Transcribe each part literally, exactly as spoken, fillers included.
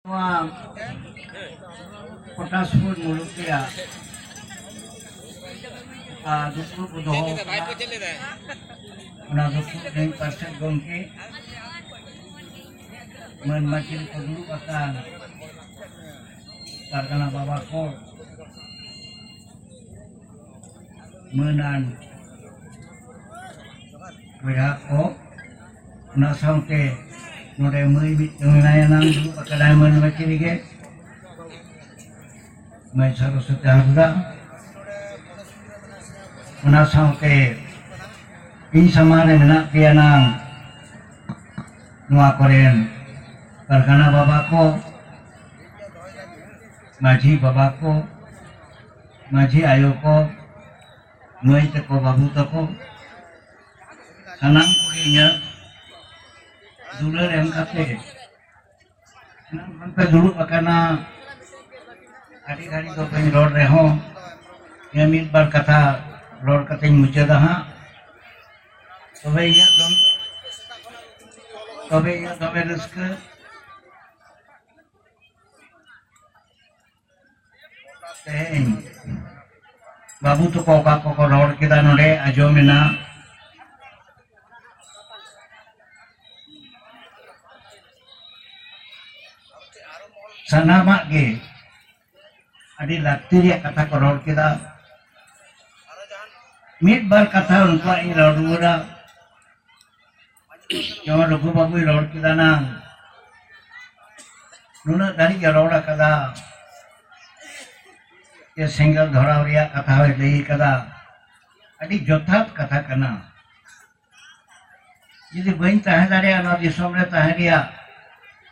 ᱱᱚᱣᱟ ᱯᱚᱴᱟᱥᱯᱩᱨ ᱢᱩᱞᱩᱠ ᱨᱮᱭᱟᱜ ᱚᱠᱟ ᱫᱩᱯᱲᱩᱵ ᱠᱚ ᱫᱚᱦᱚ ᱟᱠᱟᱫᱟ, ᱚᱱᱟ ᱫᱩᱯᱲᱩᱵ ᱨᱮᱱ ᱯᱟᱨᱥᱮᱛ ᱜᱚᱢᱠᱮ, ᱢᱟᱹᱱ ᱢᱟᱹᱪᱤ ᱨᱮᱠᱚ ᱫᱩᱲᱩᱵ ᱟᱠᱟᱱ ᱯᱟᱨᱜᱟᱱᱟ ᱵᱟᱵᱟ ᱠᱚ, ᱢᱟᱹᱱᱟᱱ ᱵᱚᱭᱦᱟ ᱠᱚ, ᱚᱱᱟ ᱥᱟᱶᱛᱮ ᱱᱚᱰᱮ ᱢᱟᱹᱭ ᱢᱤᱫᱴᱟᱝ ᱢᱮᱱᱟᱭᱟ, ᱱᱟᱝ ᱫᱩᱲᱩᱵ ᱟᱠᱟᱱᱟᱭ ᱢᱟᱹᱱ ᱢᱟᱹᱪᱤ ᱨᱮᱜᱮ, ᱢᱟᱹᱭ ᱥᱚᱨᱚᱥᱚᱛᱤ ᱦᱟᱸᱥᱫᱟ᱾ ᱚᱱᱟ ᱥᱟᱶᱛᱮ ᱤᱧ ᱥᱟᱢᱟᱝ ᱨᱮ ᱢᱮᱱᱟᱜ ᱯᱮᱭᱟ ᱱᱟᱝ ᱱᱚᱣᱟ ᱠᱚᱨᱮᱱ ᱯᱟᱨᱜᱟᱱᱟ ᱵᱟᱵᱟ ᱠᱚ, ᱢᱟᱹᱡᱷᱤ ᱵᱟᱵᱟ ᱠᱚ, ᱢᱟᱹᱡᱷᱤ ᱟᱭᱳ ᱠᱚ, ᱢᱟᱹᱭ ᱛᱟᱠᱚ, ᱵᱟᱹᱵᱩ ᱛᱟᱠᱚ, ᱥᱟᱱᱟᱢ ᱠᱚᱜᱮ ᱤᱧᱟᱹᱜ ᱫᱩᱞᱟᱹᱲ ᱮᱢ ᱠᱟᱛᱮ ᱥᱟᱱᱟᱢ ᱦᱚᱲ ᱯᱮ ᱫᱩᱲᱩᱵ ᱟᱠᱟᱱᱟ᱾ ᱟᱹᱰᱤ ᱜᱷᱟᱹᱲᱤᱡ ᱫᱚ ᱵᱟᱹᱧ ᱨᱚᱲ ᱨᱮᱦᱚᱸ, ᱤᱧᱟᱹᱜ ᱢᱤᱫ ᱵᱟᱨ ᱠᱟᱛᱷᱟ ᱨᱚᱲ ᱠᱟᱛᱮᱧ ᱢᱩᱪᱟᱹᱫᱟ ᱦᱟᱸᱜ᱾ ᱛᱚᱵᱮ ᱤᱧᱟᱹᱜ ᱫᱚ, ᱛᱚᱵᱮ ᱤᱧᱟᱹᱜ ᱫᱚᱢᱮ ᱨᱟᱹᱥᱠᱟᱹ᱾ ᱛᱮᱦᱮᱧ ᱵᱟᱹᱵᱩ ᱛᱟᱠᱚ ᱚᱠᱟ ᱠᱚᱠᱚ ᱨᱚᱲ ᱠᱮᱫᱟ ᱱᱚᱰᱮ ᱟᱸᱡᱚᱢ ᱮᱱᱟ᱾ ᱥᱟᱱᱟᱢᱟᱜ ᱜᱮ ᱟᱹᱰᱤ ᱞᱟᱹᱠᱛᱤ ᱨᱮᱭᱟᱜ ᱠᱟᱛᱷᱟ ᱠᱚ ᱨᱚᱲ ᱠᱮᱫᱟ᱾ ᱢᱤᱫ ᱵᱟᱨ ᱠᱟᱛᱷᱟ ᱩᱱᱠᱩᱣᱟᱜ ᱤᱧ ᱨᱚᱲ ᱨᱩᱣᱟᱹᱲᱟ᱾ ᱡᱮᱢᱚᱱ ᱨᱚᱜᱷᱩ ᱵᱟᱹᱵᱩᱭ ᱨᱚᱲ ᱠᱮᱫᱟ ᱱᱟᱝ, ᱱᱩᱱᱟᱹᱜ ᱫᱷᱟᱹᱨᱤᱡ ᱮ ᱨᱚᱲ ᱟᱠᱟᱫᱟ, ᱡᱮ ᱥᱮᱸᱜᱮᱞ ᱫᱷᱚᱨᱟᱣ ᱨᱮᱭᱟᱜ ᱠᱟᱛᱷᱟ ᱦᱚᱸᱭ ᱞᱟᱹᱭ ᱟᱠᱟᱫᱟ᱾ ᱟᱹᱰᱤ ᱡᱚᱛᱷᱟᱛ ᱠᱟᱛᱷᱟ ᱠᱟᱱᱟ᱾ ᱡᱩᱫᱤ ᱵᱟᱹᱧ ᱛᱟᱦᱮᱸ ᱫᱟᱲᱮᱭᱟᱜᱼᱟ, ᱱᱚᱣᱟ ᱫᱤᱥᱚᱢ ᱨᱮ ᱛᱟᱦᱮᱸ ᱨᱮᱭᱟᱜ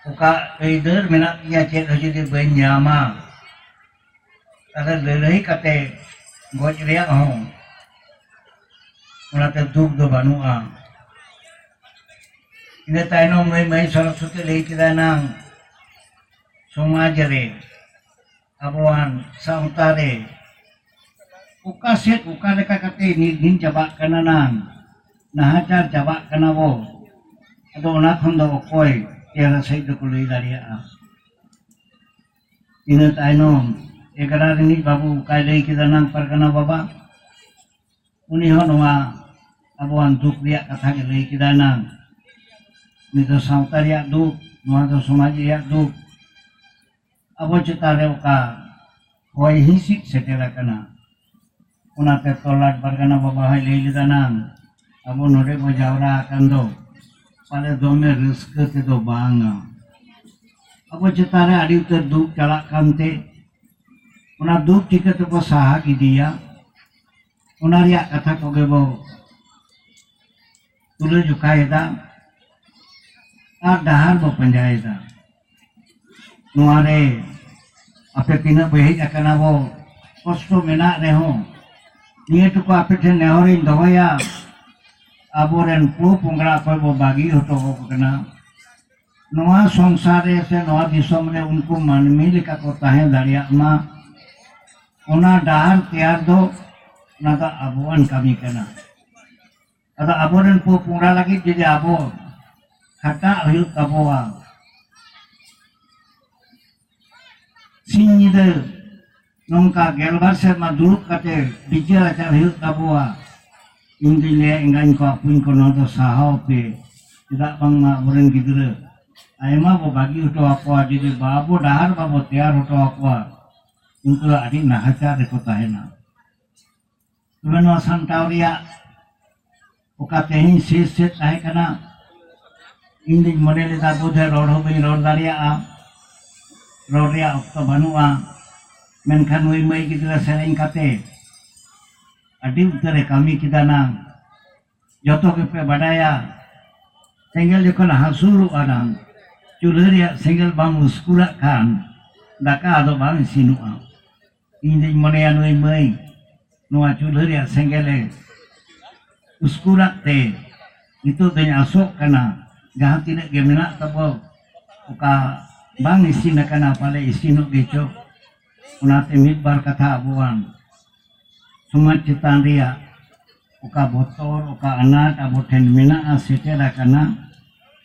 ᱚᱠᱟ ᱟᱹᱭᱫᱟᱹᱨ ᱢᱮᱱᱟᱜ ᱛᱤᱧᱟ, ᱪᱮᱫ ᱦᱚᱸ ᱡᱩᱫᱤ ᱵᱟᱹᱧ ᱧᱟᱢᱟ, ᱛᱟᱦᱞᱮ ᱞᱟᱹᱲᱦᱟᱹᱭ ᱠᱟᱛᱮ ᱜᱚᱡ ᱨᱮᱭᱟᱜ ᱦᱚᱸ ᱚᱱᱟᱛᱮ ᱫᱩᱠ ᱫᱚ ᱵᱟᱹᱱᱩᱜᱼᱟ᱾ ᱤᱱᱟᱹ ᱛᱟᱭᱱᱚᱢ ᱢᱟᱹᱭ, ᱢᱟᱹᱭ ᱥᱚᱨᱚᱥᱚᱛᱤ ᱞᱟᱹᱭ ᱠᱮᱫᱟ ᱱᱟᱝ, ᱥᱚᱢᱟᱡᱽ ᱨᱮ, ᱟᱵᱚᱣᱟᱱ ᱥᱟᱶᱛᱟ ᱨᱮ ᱚᱠᱟ ᱥᱮᱫ ᱚᱠᱟ ᱞᱮᱠᱟ ᱠᱟᱛᱮ ᱱᱤᱨᱜᱷᱤᱱ ᱪᱟᱵᱟᱜ ᱠᱟᱱᱟ ᱱᱟᱝ, ᱱᱟᱦᱟᱪᱟᱨ ᱪᱟᱵᱟᱜ ᱠᱟᱱᱟ ᱵᱚ᱾ ᱟᱫᱚ ᱚᱱᱟ ᱠᱷᱚᱱ ᱫᱚ ᱚᱠᱚᱭ ᱪᱮᱦᱨᱟ ᱥᱟᱺᱦᱤᱡ ᱫᱚᱠᱚ ᱞᱟᱹᱭ ᱫᱟᱲᱮᱭᱟᱜᱼᱟ? ᱤᱱᱟᱹ ᱛᱟᱭᱱᱚᱢ ᱮᱜᱟᱨᱟ ᱨᱤᱱᱤᱡ ᱵᱟᱹᱵᱩ ᱚᱠᱟᱭ ᱞᱟᱹᱭ ᱠᱮᱫᱟ ᱱᱟᱝ ᱯᱟᱨᱜᱟᱱᱟ ᱵᱟᱵᱟ, ᱩᱱᱤ ᱦᱚᱸ ᱱᱚᱣᱟ ᱟᱵᱚᱣᱟᱜ ᱫᱩᱠ ᱨᱮᱭᱟᱜ ᱠᱟᱛᱷᱟ ᱜᱮ ᱞᱟᱹᱭ ᱠᱮᱫᱟᱭ ᱱᱟᱝ᱾ ᱱᱤᱛ ᱫᱚ ᱥᱟᱶᱛᱟ ᱨᱮᱭᱟᱜ ᱫᱩᱠ, ᱱᱚᱣᱟ ᱫᱚ ᱥᱚᱢᱟᱡᱽ ᱨᱮᱭᱟᱜ ᱫᱩᱠ, ᱟᱵᱚ ᱪᱮᱛᱟᱱ ᱨᱮ ᱚᱠᱟ ᱦᱚᱭ ᱦᱤᱸᱥᱤᱫ ᱥᱮᱴᱮᱨ ᱟᱠᱟᱱᱟ᱾ ᱚᱱᱟᱛᱮ ᱛᱚᱞᱟᱴ ᱯᱟᱨᱜᱟᱱᱟ ᱵᱟᱵᱟ ᱦᱚᱸᱭ ᱞᱟᱹᱭ ᱞᱮᱫᱟ ᱱᱟᱝ, ᱟᱵᱚ ᱱᱚᱰᱮ ᱵᱚ ᱡᱟᱣᱨᱟ ᱟᱠᱟᱱ ᱫᱚ ᱯᱟᱞᱮ ᱫᱚᱢᱮ ᱨᱟᱹᱥᱠᱟᱹ ᱛᱮᱫᱚ ᱵᱟᱝᱟ᱾ ᱟᱵᱚ ᱪᱮᱛᱟᱱ ᱨᱮ ᱟᱹᱰᱤ ᱩᱛᱟᱹᱨ ᱫᱩᱠ ᱪᱟᱞᱟᱜ ᱠᱟᱱᱛᱮ, ᱚᱱᱟ ᱫᱩᱠ ᱪᱤᱠᱟᱹ ᱛᱮᱵᱚ ᱥᱟᱦᱟ ᱜᱤᱰᱤᱭᱟ, ᱚᱱᱟ ᱨᱮᱭᱟᱜ ᱠᱟᱛᱷᱟ ᱠᱚᱜᱮ ᱵᱚ ᱛᱩᱞᱟᱹ ᱡᱚᱠᱷᱟᱭᱮᱫᱟ ᱟᱨ ᱰᱟᱦᱟᱨ ᱵᱚ ᱯᱟᱸᱡᱟᱭᱮᱫᱟ᱾ ᱱᱚᱣᱟ ᱨᱮ ᱟᱯᱮ ᱛᱤᱱᱟᱹᱜ ᱯᱮ ᱦᱮᱡ ᱟᱠᱟᱱᱟ ᱵᱚ, ᱠᱚᱥᱴᱚ ᱢᱮᱱᱟᱜ ᱨᱮᱦᱚᱸ, ᱱᱤᱭᱟᱹ ᱴᱩᱠᱩ ᱟᱯᱮ ᱴᱷᱮᱱ ᱱᱮᱦᱚᱨᱤᱧ ᱫᱚᱦᱚᱭᱟ, ᱟᱵᱚᱨᱮᱱ ᱯᱚ ᱯᱚᱝᱲᱟ ᱚᱠᱚᱭ ᱵᱚ ᱵᱟᱹᱜᱤ ᱦᱚᱴᱚ ᱟᱠᱚ ᱠᱟᱱᱟ, ᱱᱚᱣᱟ ᱥᱚᱝᱥᱟᱨ ᱨᱮ ᱥᱮ ᱱᱚᱣᱟ ᱫᱤᱥᱚᱢ ᱨᱮ ᱩᱱᱠᱩ ᱢᱟᱹᱱᱢᱤ ᱞᱮᱠᱟ ᱠᱚ ᱛᱟᱦᱮᱸ ᱫᱟᱲᱮᱭᱟᱜ ᱢᱟ, ᱚᱱᱟ ᱰᱟᱦᱟᱨ ᱛᱮᱭᱟᱨ ᱫᱚ ᱚᱱᱟ ᱫᱚ ᱟᱵᱚᱣᱟᱱ ᱠᱟᱹᱢᱤ ᱠᱟᱱᱟ᱾ ᱟᱫᱚ ᱟᱵᱚᱨᱮᱱ ᱯᱚ ᱯᱚᱝᱲᱟ ᱞᱟᱹᱜᱤᱫ ᱡᱩᱫᱤ ᱟᱵᱚ ᱠᱷᱟᱴᱟᱜ ᱦᱩᱭᱩᱜ ᱛᱟᱵᱚᱣᱟ, ᱥᱤᱧ ᱧᱤᱫᱟᱹ ᱱᱚᱝᱠᱟ ᱜᱮᱞᱵᱟᱨ ᱥᱮᱨᱢᱟ ᱫᱩᱲᱩᱵ ᱠᱟᱛᱮ ᱵᱤᱪᱟᱹᱨ ᱟᱪᱟᱨ ᱦᱩᱭᱩᱜ ᱛᱟᱵᱚᱣᱟ, ᱤᱧ ᱫᱩᱧ ᱞᱟᱹᱭᱟ, ᱮᱸᱜᱟᱧ ᱠᱚ, ᱟᱹᱯᱩᱧ ᱠᱚ, ᱱᱚᱣᱟ ᱫᱚ ᱥᱟᱦᱟᱣ ᱯᱮ᱾ ᱪᱮᱫᱟᱜ ᱵᱟᱝᱢᱟ ᱟᱵᱚᱨᱮᱱ ᱜᱤᱫᱽᱨᱟᱹ ᱟᱭᱢᱟ ᱵᱚ ᱵᱟᱹᱜᱤ ᱦᱚᱴᱚ ᱟᱠᱚᱣᱟ, ᱡᱩᱫᱤ ᱵᱟᱵᱚ ᱰᱟᱦᱟᱨ ᱵᱟᱵᱚ ᱛᱮᱭᱟᱨ ᱦᱚᱴᱚ ᱟᱠᱚᱣᱟ, ᱩᱱᱠᱩ ᱫᱚ ᱟᱹᱰᱤ ᱱᱟᱦᱟᱪᱟᱨ ᱨᱮᱠᱚ ᱛᱟᱦᱮᱱᱟ᱾ ᱛᱚᱵᱮ ᱱᱚᱣᱟ ᱥᱟᱢᱴᱟᱣ ᱨᱮᱭᱟᱜ ᱚᱠᱟ ᱛᱮᱦᱮᱧ ᱥᱮᱥ ᱥᱮᱫ ᱛᱟᱦᱮᱸ ᱠᱟᱱᱟ, ᱤᱧ ᱫᱩᱧ ᱢᱚᱱᱮ ᱞᱮᱫᱟ ᱵᱳᱫᱷᱚᱭ ᱨᱚᱲ ᱦᱚᱸ ᱵᱟᱹᱧ ᱨᱚᱲ ᱫᱟᱲᱮᱭᱟᱜᱼᱟ, ᱨᱚᱲ ᱨᱮᱭᱟᱜ ᱚᱠᱛᱚ ᱵᱟᱹᱱᱩᱜᱼᱟ᱾ ᱢᱮᱱᱠᱷᱟᱱ ᱱᱩᱭ ᱢᱟᱹᱭ ᱜᱤᱫᱽᱨᱟᱹ ᱥᱮᱨᱮᱧ ᱠᱟᱛᱮ ᱟᱹᱰᱤ ᱩᱛᱟᱹᱨᱮ ᱠᱟᱹᱢᱤ ᱠᱮᱫᱟ ᱱᱟᱝ᱾ ᱡᱚᱛᱚ ᱜᱮᱯᱮ ᱵᱟᱰᱟᱭᱟ, ᱥᱮᱸᱜᱮᱞ ᱡᱚᱠᱷᱚᱱ ᱦᱟᱹᱥᱩᱨᱚᱜᱼᱟ ᱱᱟᱝ, ᱪᱩᱞᱦᱟᱹ ᱨᱮᱭᱟᱜ ᱥᱮᱸᱜᱮᱞ ᱵᱟᱢ ᱩᱥᱠᱩᱨᱟᱜ ᱠᱷᱟᱱ ᱫᱟᱠᱟ ᱟᱫᱚ ᱵᱟᱝ ᱤᱥᱤᱱᱚᱜᱼᱟ᱾ ᱤᱧ ᱫᱩᱧ ᱢᱚᱱᱮᱭᱟ ᱱᱩᱭ ᱢᱟᱹᱭ ᱱᱚᱣᱟ ᱪᱩᱞᱦᱟᱹ ᱨᱮᱭᱟᱜ ᱥᱮᱸᱜᱮᱞᱮ ᱩᱥᱠᱩᱨᱟᱜ ᱛᱮ ᱱᱤᱛᱚᱜ ᱫᱚᱧ ᱟᱥᱚᱜ ᱠᱟᱱᱟ, ᱡᱟᱦᱟᱸ ᱛᱤᱱᱟᱹᱜ ᱜᱮ ᱢᱮᱱᱟᱜ ᱛᱟᱵᱚ, ᱚᱠᱟ ᱵᱟᱝ ᱤᱥᱤᱱ ᱟᱠᱟᱱᱟ, ᱯᱟᱞᱮ ᱤᱥᱤᱱᱚᱜ ᱜᱮᱪᱚ᱾ ᱚᱱᱟᱛᱮ ᱢᱤᱫ ᱵᱟᱨ ᱠᱟᱛᱷᱟ ᱟᱵᱚᱣᱟᱱ ᱥᱚᱢᱟᱡᱽ ᱪᱮᱛᱟᱱ ᱨᱮᱭᱟᱜ ᱚᱠᱟ ᱵᱚᱛᱚᱨ, ᱚᱠᱟ ᱟᱱᱟᱴ ᱟᱵᱚ ᱴᱷᱮᱱ ᱢᱮᱱᱟᱜᱼᱟ, ᱥᱮᱴᱮᱨ ᱟᱠᱟᱱᱟ,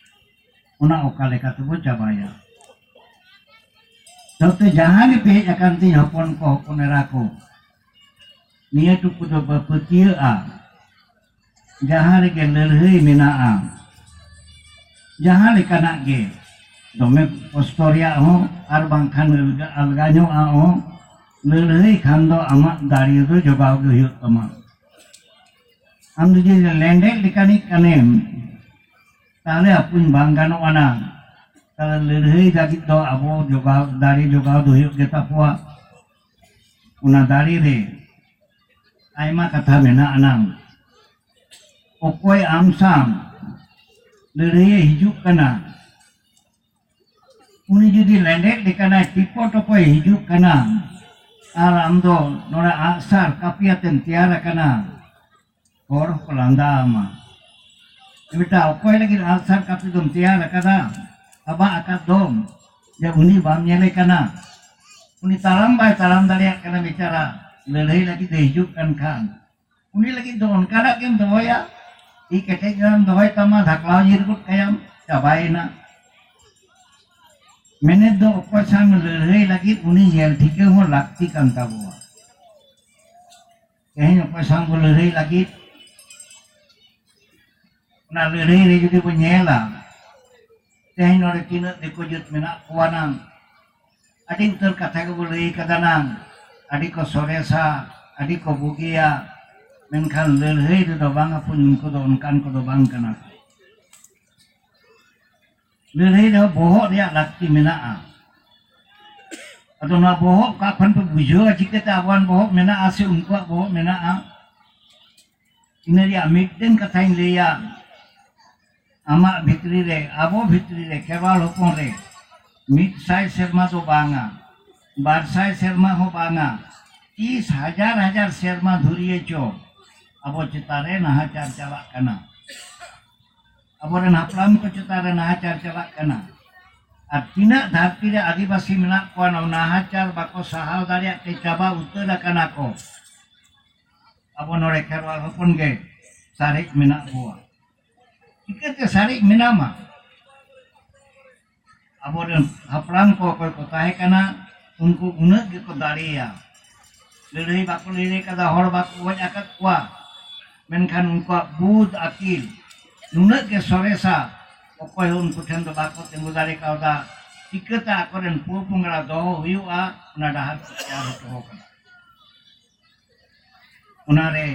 ᱚᱱᱟ ᱚᱠᱟ ᱞᱮᱠᱟ ᱛᱮᱵᱚ ᱪᱟᱵᱟᱭᱟ? ᱱᱚᱛᱮ ᱡᱟᱦᱟᱸ ᱜᱮᱯᱮ ᱦᱮᱡ ᱟᱠᱟᱱ ᱛᱤᱧ ᱦᱚᱯᱚᱱ ᱠᱚ, ᱦᱚᱯᱚᱱ ᱮᱨᱟ ᱠᱚ, ᱱᱤᱭᱟᱹ ᱴᱩᱠᱩ ᱫᱚ ᱯᱮ ᱯᱟᱹᱛᱭᱟᱹᱜᱼᱟ, ᱡᱟᱦᱟᱸ ᱨᱮᱜᱮ ᱞᱟᱹᱲᱦᱟᱹᱭ ᱢᱮᱱᱟᱜᱼᱟ, ᱡᱟᱦᱟᱸ ᱞᱮᱠᱟᱱᱟᱜ ᱜᱮ, ᱫᱚᱢᱮ ᱠᱚᱥᱴᱚ ᱨᱮᱭᱟᱜ ᱦᱚᱸ ᱟᱨ ᱵᱟᱝᱠᱷᱟᱱ ᱟᱞᱜᱟ, ᱟᱞᱜᱟ ᱧᱚᱜ ᱟᱜ ᱦᱚᱸ, ᱞᱟᱹᱲᱦᱟᱹᱭ ᱠᱷᱟᱱ ᱫᱚ ᱟᱢᱟᱜ ᱫᱟᱲᱮ ᱫᱚ ᱡᱚᱜᱟᱣ ᱜᱮ ᱦᱩᱭᱩᱜ ᱛᱟᱢᱟ᱾ ᱟᱢ ᱡᱩᱫᱤ ᱞᱮᱸᱰᱮᱫ ᱞᱮᱠᱟᱱᱤᱡ ᱠᱟᱱᱮᱢ, ᱛᱟᱦᱞᱮ ᱦᱟᱯᱩᱧ ᱵᱟᱝ ᱜᱟᱱᱚᱜ ᱟᱱᱟ᱾ ᱛᱟᱦᱞᱮ ᱞᱟᱹᱲᱦᱟᱹᱭ ᱞᱟᱹᱜᱤᱫ ᱫᱚ ᱟᱵᱚ ᱡᱚᱜᱟᱣ, ᱫᱟᱲᱮ ᱡᱚᱜᱟᱣ ᱫᱚ ᱦᱩᱭᱩᱜ ᱜᱮ ᱛᱟᱠᱚᱣᱟ᱾ ᱚᱱᱟ ᱫᱟᱲᱮ ᱨᱮ ᱟᱭᱢᱟ ᱠᱟᱛᱷᱟ ᱢᱮᱱᱟᱜ ᱟᱱᱟᱝ᱾ ᱚᱠᱚᱭ ᱟᱢ ᱥᱟᱶ ᱞᱟᱹᱲᱦᱟᱹᱭᱮ ᱦᱤᱡᱩᱜ ᱠᱟᱱᱟ, ᱩᱱᱤ ᱡᱩᱫᱤ ᱞᱮᱸᱰᱮᱫ ᱞᱮᱠᱟᱱᱟᱭ ᱴᱤᱯᱚ ᱴᱚᱯᱚᱭ ᱦᱤᱡᱩᱜ ᱠᱟᱱᱟ, ᱟᱨ ᱟᱢ ᱫᱚ ᱱᱚᱰᱮ ᱟᱜᱼᱥᱟᱨ ᱠᱟᱹᱯᱤ ᱟᱛᱮᱢ ᱛᱮᱭᱟᱨ ᱟᱠᱟᱱᱟ, ᱦᱚᱲ ᱦᱚᱸᱠᱚ ᱞᱟᱸᱫᱟ ᱟᱢᱟ᱾ "ᱵᱮᱴᱟ, ᱚᱠᱚᱭ ᱞᱟᱹᱜᱤᱫ ᱟᱜᱼᱥᱟᱨ ᱠᱟᱹᱯᱤ ᱫᱚᱢ ᱛᱮᱭᱟᱨ ᱟᱠᱟᱫᱟ, ᱥᱟᱵᱟᱜ ᱟᱠᱟᱫ ᱫᱚᱢ, ᱡᱮ ᱩᱱᱤ ᱵᱟᱢ ᱧᱮᱞᱮ ᱠᱟᱱᱟ? ᱩᱱᱤ ᱛᱟᱲᱟᱢ ᱵᱟᱭ ᱛᱟᱲᱟᱢ ᱫᱟᱲᱮᱭᱟᱜ ᱠᱟᱱᱟ ᱵᱮᱪᱟᱨᱟ, ᱞᱟᱹᱲᱦᱟᱹᱭ ᱞᱟᱹᱜᱤᱫ ᱮ ᱦᱤᱡᱩᱜ ᱠᱟᱱ ᱠᱷᱟᱱ, ᱩᱱᱤ ᱞᱟᱹᱜᱤᱫ ᱫᱚ ᱚᱱᱠᱟᱱᱟᱜ ᱜᱮᱢ ᱫᱚᱦᱚᱭᱟ, ᱛᱤ ᱠᱮᱴᱮᱡ ᱧᱚᱜ ᱮᱢ ᱫᱚᱦᱚᱭ ᱛᱟᱢᱟ, ᱫᱷᱟᱠᱞᱟᱣ ᱧᱤᱨ ᱜᱚᱫ ᱠᱟᱭᱟᱢ, ᱪᱟᱵᱟᱭᱮᱱᱟ᱾" ᱢᱮᱱᱮᱫ ᱫᱚ ᱚᱠᱚᱭ ᱥᱟᱶ ᱞᱟᱹᱲᱦᱟᱹᱭ ᱞᱟᱹᱜᱤᱫ ᱩᱱᱤ ᱧᱮᱞ ᱴᱷᱤᱠᱟᱹ ᱦᱚᱸ ᱞᱟᱹᱠᱛᱤ ᱠᱟᱱ ᱛᱟᱵᱚᱣᱟ᱾ ᱛᱮᱦᱮᱧ ᱚᱠᱚᱭ ᱥᱟᱶ ᱵᱚ ᱞᱟᱹᱲᱦᱟᱹᱭ ᱞᱟᱹᱜᱤᱫ, ᱚᱱᱟ ᱞᱟᱹᱲᱦᱟᱹᱭ ᱨᱮ ᱡᱩᱫᱤ ᱵᱚ ᱧᱮᱞᱟ, ᱛᱮᱦᱮᱧ ᱱᱚᱰᱮ ᱛᱤᱱᱟᱹᱜ ᱫᱤᱠᱩ ᱡᱟᱹᱛ ᱢᱮᱱᱟᱜ ᱠᱚᱣᱟ ᱱᱟᱝ, ᱟᱹᱰᱤ ᱩᱛᱟᱹᱨ ᱠᱟᱛᱷᱟ ᱜᱮᱵᱚ ᱞᱟᱹᱭ ᱠᱟᱫᱟ ᱱᱟᱝ, ᱟᱹᱰᱤ ᱠᱚ ᱥᱚᱨᱮᱥᱟ, ᱟᱹᱰᱤ ᱠᱚ ᱵᱩᱜᱤᱭᱟ, ᱢᱮᱱᱠᱷᱟᱱ ᱞᱟᱹᱲᱦᱟᱹᱭ ᱨᱮᱫᱚ ᱵᱟᱝ ᱟᱯᱩᱧ, ᱩᱱᱠᱩ ᱫᱚ ᱚᱱᱠᱟᱱ ᱠᱚᱫᱚ ᱵᱟᱝ ᱠᱟᱱᱟ ᱠᱚ᱾ ᱞᱟᱹᱲᱦᱟᱹᱭ ᱨᱮᱦᱚᱸ ᱵᱚᱦᱚᱜ ᱨᱮᱭᱟᱜ ᱞᱟᱹᱠᱛᱤ ᱢᱮᱱᱟᱜᱼᱟ᱾ ᱟᱫᱚ ᱱᱚᱣᱟ ᱵᱚᱦᱚᱜ ᱚᱠᱟ ᱠᱷᱚᱱ ᱯᱮ ᱵᱩᱡᱷᱟᱹᱣᱟ? ᱪᱤᱠᱟᱹᱛᱮ ᱟᱵᱚᱣᱟᱜ ᱵᱚᱦᱚᱜ ᱢᱮᱱᱟᱜᱼᱟ ᱥᱮ ᱩᱱᱠᱩᱣᱟᱜ ᱵᱚᱦᱚᱜ ᱢᱮᱱᱟᱜᱼᱟ? ᱤᱱᱟᱹ ᱨᱮᱭᱟᱜ ᱢᱤᱫᱴᱮᱱ ᱠᱟᱛᱷᱟᱧ ᱞᱟᱹᱭᱟ, ᱟᱢᱟᱜ ᱵᱷᱤᱛᱨᱤ ᱨᱮ, ᱟᱵᱚ ᱵᱷᱤᱛᱨᱤ ᱨᱮ, ᱠᱷᱮᱨᱣᱟᱞ ᱦᱚᱯᱚᱱ ᱨᱮ ᱢᱤᱫ ᱥᱟᱭ ᱥᱮᱨᱢᱟ ᱫᱚ ᱵᱟᱝᱟ, ᱵᱟᱨ ᱥᱟᱭ ᱥᱮᱨᱢᱟ ᱦᱚᱸ ᱵᱟᱝᱟ, ᱛᱤᱥ ᱦᱟᱡᱟᱨ ᱦᱟᱡᱟᱨ ᱥᱮᱨᱢᱟ ᱫᱷᱩᱨᱤᱭᱟᱹ ᱪᱚ ᱟᱵᱚ ᱪᱮᱛᱟᱱ ᱨᱮ ᱱᱟᱦᱟᱪᱟᱨ ᱪᱟᱞᱟᱜ ᱠᱟᱱᱟ᱾ ᱟᱵᱚᱨᱮᱱ ᱦᱟᱯᱲᱟᱢ ᱠᱚ ᱪᱮᱛᱟᱱ ᱨᱮ ᱱᱟᱦᱟᱪᱟᱨ ᱪᱟᱞᱟᱜ ᱠᱟᱱᱟ᱾ ᱟᱨ ᱛᱤᱱᱟᱹᱜ ᱫᱷᱟᱹᱨᱛᱤ ᱨᱮ ᱟᱹᱫᱤᱵᱟᱹᱥᱤ ᱢᱮᱱᱟᱜ ᱠᱚᱣᱟ, ᱱᱚᱣᱟ ᱱᱟᱦᱟᱪᱟᱨ ᱵᱟᱠᱚ ᱥᱟᱦᱟᱣ ᱫᱟᱲᱮᱭᱟᱜ ᱛᱮ ᱪᱟᱵᱟ ᱩᱛᱟᱹᱨ ᱟᱠᱟᱱᱟ ᱠᱚ᱾ ᱟᱵᱚ ᱱᱚᱰᱮ ᱠᱷᱮᱨᱣᱟᱞ ᱦᱚᱯᱚᱱ ᱜᱮ ᱥᱟᱨᱮᱡ ᱢᱮᱱᱟᱜ ᱵᱚᱣᱟ᱾ ᱪᱤᱠᱟᱹᱛᱮ ᱥᱟᱨᱮᱡ ᱢᱮᱱᱟᱢᱟ? ᱟᱵᱚᱨᱮᱱ ᱦᱟᱯᱲᱟᱢ ᱠᱚ ᱚᱠᱚᱭ ᱠᱚ ᱛᱟᱦᱮᱸ ᱠᱟᱱᱟ, ᱩᱱᱠᱩ ᱩᱱᱟᱹᱜ ᱜᱮᱠᱚ ᱫᱟᱲᱮᱭᱟ᱾ ᱞᱟᱹᱲᱦᱟᱹᱭ ᱵᱟᱠᱚ ᱞᱟᱹᱲᱦᱟᱹᱭ ᱠᱟᱫᱟ, ᱦᱚᱲ ᱵᱟᱠᱚ ᱜᱚᱡ ᱟᱠᱟᱫ ᱠᱚᱣᱟ, ᱢᱮᱱᱠᱷᱟᱱ ᱩᱱᱠᱩᱣᱟᱜ ᱵᱩᱫ ᱟᱹᱠᱤᱞ ᱱᱩᱱᱟᱹᱜ ᱜᱮ ᱥᱚᱨᱮᱥᱟ, ᱚᱠᱚᱭ ᱦᱚᱸ ᱩᱱᱠᱩ ᱴᱷᱮᱱ ᱫᱚ ᱵᱟᱠᱚ ᱛᱤᱸᱜᱩ ᱫᱟᱲᱮ ᱠᱟᱣᱫᱟ᱾ ᱪᱤᱠᱟᱹᱛᱮ ᱟᱠᱚᱨᱮᱱ ᱯᱚᱼᱯᱚᱝᱲᱟ ᱫᱚᱦᱚ ᱦᱩᱭᱩᱜᱼᱟ, ᱚᱱᱟ ᱰᱟᱦᱟᱨ ᱠᱚ ᱛᱮᱭᱟᱨ ᱦᱚᱴᱚ ᱟᱠᱟᱫᱟ᱾ ᱚᱱᱟᱨᱮ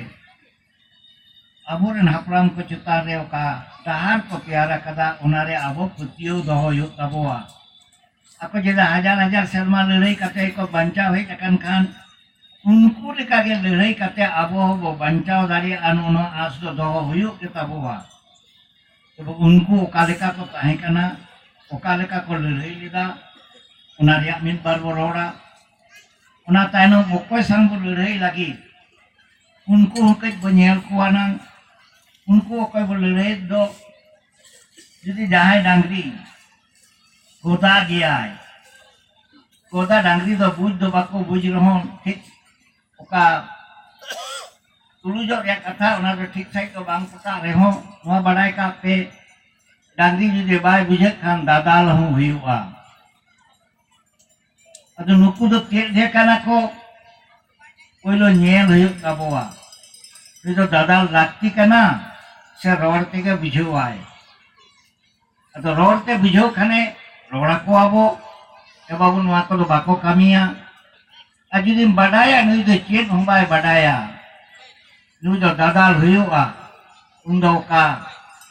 ᱟᱵᱚᱨᱮᱱ ᱦᱟᱯᱲᱟᱢ ᱠᱚ ᱪᱮᱛᱟᱱ ᱨᱮ ᱚᱠᱟ ᱰᱟᱦᱟᱨ ᱠᱚ ᱛᱮᱭᱟᱨ ᱟᱠᱟᱫᱟ, ᱚᱱᱟᱨᱮ ᱟᱵᱚ ᱯᱟᱹᱛᱭᱟᱹᱣ ᱫᱚᱦᱚ ᱦᱩᱭᱩᱜ ᱛᱟᱵᱚᱣᱟ᱾ ᱟᱠᱚ ᱡᱩᱫᱤ ᱦᱟᱡᱟᱨ ᱦᱟᱡᱟᱨ ᱥᱮᱨᱢᱟ ᱞᱟᱹᱲᱦᱟᱹᱭ ᱠᱟᱛᱮ ᱠᱚ ᱵᱟᱧᱪᱟᱣ ᱦᱮᱡ ᱟᱠᱟᱱ ᱠᱷᱟᱱ, ᱩᱱᱠᱩ ᱞᱮᱠᱟᱜᱮ ᱞᱟᱹᱲᱦᱟᱹᱭ ᱠᱟᱛᱮ ᱟᱵᱚ ᱦᱚᱸᱵᱚ ᱵᱟᱧᱪᱟᱣ ᱫᱟᱲᱮᱭᱟᱜᱼᱟ, ᱱᱚᱜᱼᱚ ᱱᱚᱣᱟ ᱟᱸᱥ ᱫᱚ ᱫᱚᱦᱚ ᱦᱩᱭᱩᱜ ᱜᱮ ᱛᱟᱵᱚᱣᱟ᱾ ᱛᱚᱵᱮ ᱩᱱᱠᱩ ᱚᱠᱟ ᱞᱮᱠᱟ ᱠᱚ ᱛᱟᱦᱮᱸ ᱠᱟᱱᱟ, ᱚᱠᱟ ᱞᱮᱠᱟ ᱠᱚ ᱞᱟᱹᱲᱦᱟᱹᱭ ᱞᱮᱫᱟ, ᱚᱱᱟ ᱨᱮᱭᱟᱜ ᱢᱤᱫ ᱵᱟᱨ ᱵᱚ ᱨᱚᱲᱟ᱾ ᱚᱱᱟ ᱛᱟᱭᱱᱚᱢ ᱚᱠᱚᱭ ᱥᱟᱶ ᱵᱚ ᱞᱟᱹᱲᱦᱟᱹᱭ ᱞᱟᱹᱜᱤᱫ, ᱩᱱᱠᱩ ᱦᱚᱸ ᱠᱟᱹᱡ ᱵᱚ ᱧᱮᱞ ᱠᱚᱣᱟ ᱱᱟᱝ᱾ ᱩᱱᱠᱩ ᱚᱠᱚᱭ ᱵᱚ ᱞᱟᱹᱲᱦᱟᱹᱭᱮᱫ ᱫᱚ, ᱡᱩᱫᱤ ᱡᱟᱦᱟᱸᱭ ᱰᱟᱝᱨᱤ ᱜᱚᱫᱟ ᱜᱮᱭᱟᱭ, ᱜᱚᱫᱟ ᱰᱟᱝᱨᱤ ᱫᱚ ᱵᱩᱡᱽ ᱫᱚ ᱵᱟᱠᱚ ᱵᱩᱡᱽ ᱨᱮᱦᱚᱸ, ᱴᱷᱤᱠ ᱚᱠᱟ ᱛᱩᱞᱩᱡᱚᱜ ᱨᱮᱭᱟᱜ ᱠᱟᱛᱷᱟ, ᱚᱱᱟ ᱫᱚ ᱴᱷᱤᱠ ᱥᱟᱺᱦᱤᱡ ᱫᱚ ᱵᱟᱝ ᱯᱚᱴᱟᱜ ᱨᱮᱦᱚᱸ, ᱱᱚᱣᱟ ᱵᱟᱰᱟᱭ ᱠᱟᱜ ᱯᱮ, ᱰᱟᱝᱨᱤ ᱡᱩᱫᱤ ᱵᱟᱭ ᱵᱩᱡᱷᱟᱹᱜ ᱠᱷᱟᱱ ᱫᱟᱫᱟᱞ ᱦᱚᱸ ᱦᱩᱭᱩᱜᱼᱟ᱾ ᱟᱫᱚ ᱱᱩᱠᱩ ᱫᱚ ᱪᱮᱫ ᱜᱮ ᱠᱟᱱᱟ ᱠᱚ? ᱯᱳᱭᱞᱳ ᱧᱮᱞ ᱦᱩᱭᱩᱜ ᱛᱟᱵᱚᱣᱟ, ᱱᱩᱭ ᱫᱚ ᱫᱟᱫᱟᱞ ᱞᱟᱹᱠᱛᱤ ᱠᱟᱱᱟ ᱥᱮ ᱨᱚᱲ ᱛᱮᱜᱮ ᱵᱩᱡᱷᱟᱹᱣᱟᱭ? ᱟᱫᱚ ᱨᱚᱲ ᱛᱮ ᱵᱩᱡᱷᱟᱹᱣ ᱠᱷᱟᱱᱮ ᱨᱚᱲ ᱟᱠᱚᱣᱟ ᱵᱚ, "ᱮ ᱵᱟᱹᱵᱩ, ᱱᱚᱣᱟ ᱠᱚᱫᱚ ᱵᱟᱠᱚ ᱠᱟᱹᱢᱤᱭᱟ᱾" ᱟᱨ ᱡᱩᱫᱤᱢ ᱵᱟᱰᱟᱭᱟ ᱱᱩᱭ ᱫᱚ ᱪᱮᱫ ᱦᱚᱸ ᱵᱟᱭ ᱵᱟᱰᱟᱭᱟ, ᱱᱩᱭ ᱫᱚ ᱫᱟᱫᱟᱞ ᱦᱩᱭᱩᱜᱼᱟ, ᱩᱱᱫᱚ ᱚᱠᱟ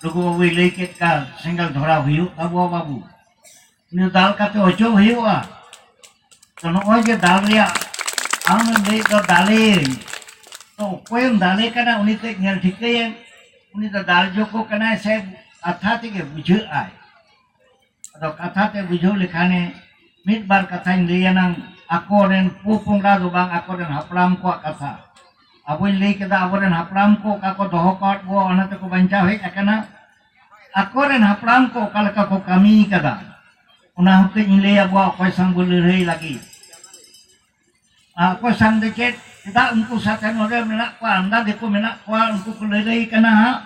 ᱞᱩᱜᱩ ᱵᱟᱵᱩᱭ ᱞᱟᱹᱭ ᱠᱮᱫ ᱠᱟ ᱥᱮᱸᱜᱮᱞ ᱫᱷᱚᱨᱟᱣ ᱦᱩᱭᱩᱜ ᱛᱟᱵᱚᱣᱟ ᱵᱟᱹᱵᱩ᱾ ᱩᱱᱤ ᱫᱟᱞ ᱠᱟᱛᱮ ᱚᱪᱚᱜ ᱦᱩᱭᱩᱜᱼᱟ᱾ ᱛᱚ, ᱱᱚᱜᱼᱚᱭ ᱡᱮ ᱫᱟᱞ ᱨᱮᱭᱟᱜ ᱟᱢᱮᱢ ᱞᱟᱹᱭᱮᱫ ᱫᱚ ᱫᱟᱞᱮ, ᱛᱚ, ᱚᱠᱚᱭᱮᱢ ᱫᱟᱞᱮ ᱠᱟᱱᱟ ᱩᱱᱤ ᱠᱟᱹᱡ ᱧᱮᱞ ᱴᱷᱤᱠᱟᱹᱭᱮᱢ, ᱩᱱᱤ ᱫᱚ ᱫᱟᱞ ᱡᱳᱜᱽᱜᱚ ᱠᱟᱱᱟᱭ ᱥᱮ ᱠᱟᱛᱷᱟ ᱛᱮᱜᱮ ᱵᱩᱡᱷᱟᱹᱜ ᱟᱭ? ᱟᱫᱚ ᱠᱟᱛᱷᱟ ᱛᱮ ᱵᱩᱡᱷᱟᱹᱣ ᱞᱮᱠᱷᱟᱱᱮ, ᱢᱤᱫ ᱵᱟᱨ ᱠᱟᱛᱷᱟᱧ ᱞᱟᱹᱭ ᱟᱱᱟᱝ, ᱟᱠᱚᱨᱮᱱ ᱯᱚᱼᱯᱚᱝᱲᱟ ᱫᱚ ᱵᱟᱝ, ᱟᱠᱚᱨᱮᱱ ᱦᱟᱯᱲᱟᱢ ᱠᱚᱣᱟᱜ ᱠᱟᱛᱷᱟ᱾ ᱟᱵᱚᱧ ᱞᱟᱹᱭ ᱠᱮᱫᱟ, ᱟᱵᱚᱨᱮᱱ ᱦᱟᱯᱲᱟᱢ ᱠᱚ ᱚᱠᱟ ᱠᱚ ᱫᱚᱦᱚ ᱠᱟᱣᱟᱫ ᱵᱚ, ᱚᱱᱟ ᱛᱮᱠᱚ ᱵᱟᱧᱪᱟᱣ ᱦᱮᱡ ᱟᱠᱟᱱᱟ᱾ ᱟᱠᱚᱨᱮᱱ ᱦᱟᱯᱲᱟᱢ ᱠᱚ ᱚᱠᱟ ᱞᱮᱠᱟ ᱠᱚ ᱠᱟᱹᱢᱤ ᱠᱟᱫᱟ, ᱚᱱᱟ ᱦᱚᱸ ᱠᱟᱹᱡ ᱤᱧ ᱞᱟᱹᱭ ᱟᱵᱚᱣᱟ, ᱚᱠᱚᱭ ᱥᱟᱝ ᱵᱚ ᱞᱟᱹᱲᱦᱟᱹᱭ ᱞᱟᱹᱜᱤᱫ᱾ ᱟᱨ ᱚᱠᱚᱭ ᱥᱟᱝ ᱫᱚ ᱪᱮᱫ, ᱪᱮᱫᱟᱜ ᱩᱱᱠᱩ ᱥᱟᱛᱮ ᱱᱚᱰᱮ ᱢᱮᱱᱟᱜ ᱠᱚᱣᱟ, ᱟᱢᱫᱟ ᱫᱤᱠᱩ ᱢᱮᱱᱟᱜ ᱠᱚᱣᱟ, ᱩᱱᱠᱩ ᱠᱚ ᱞᱟᱹᱲᱦᱟᱹᱭ ᱠᱟᱱᱟ ᱦᱟᱸᱜ,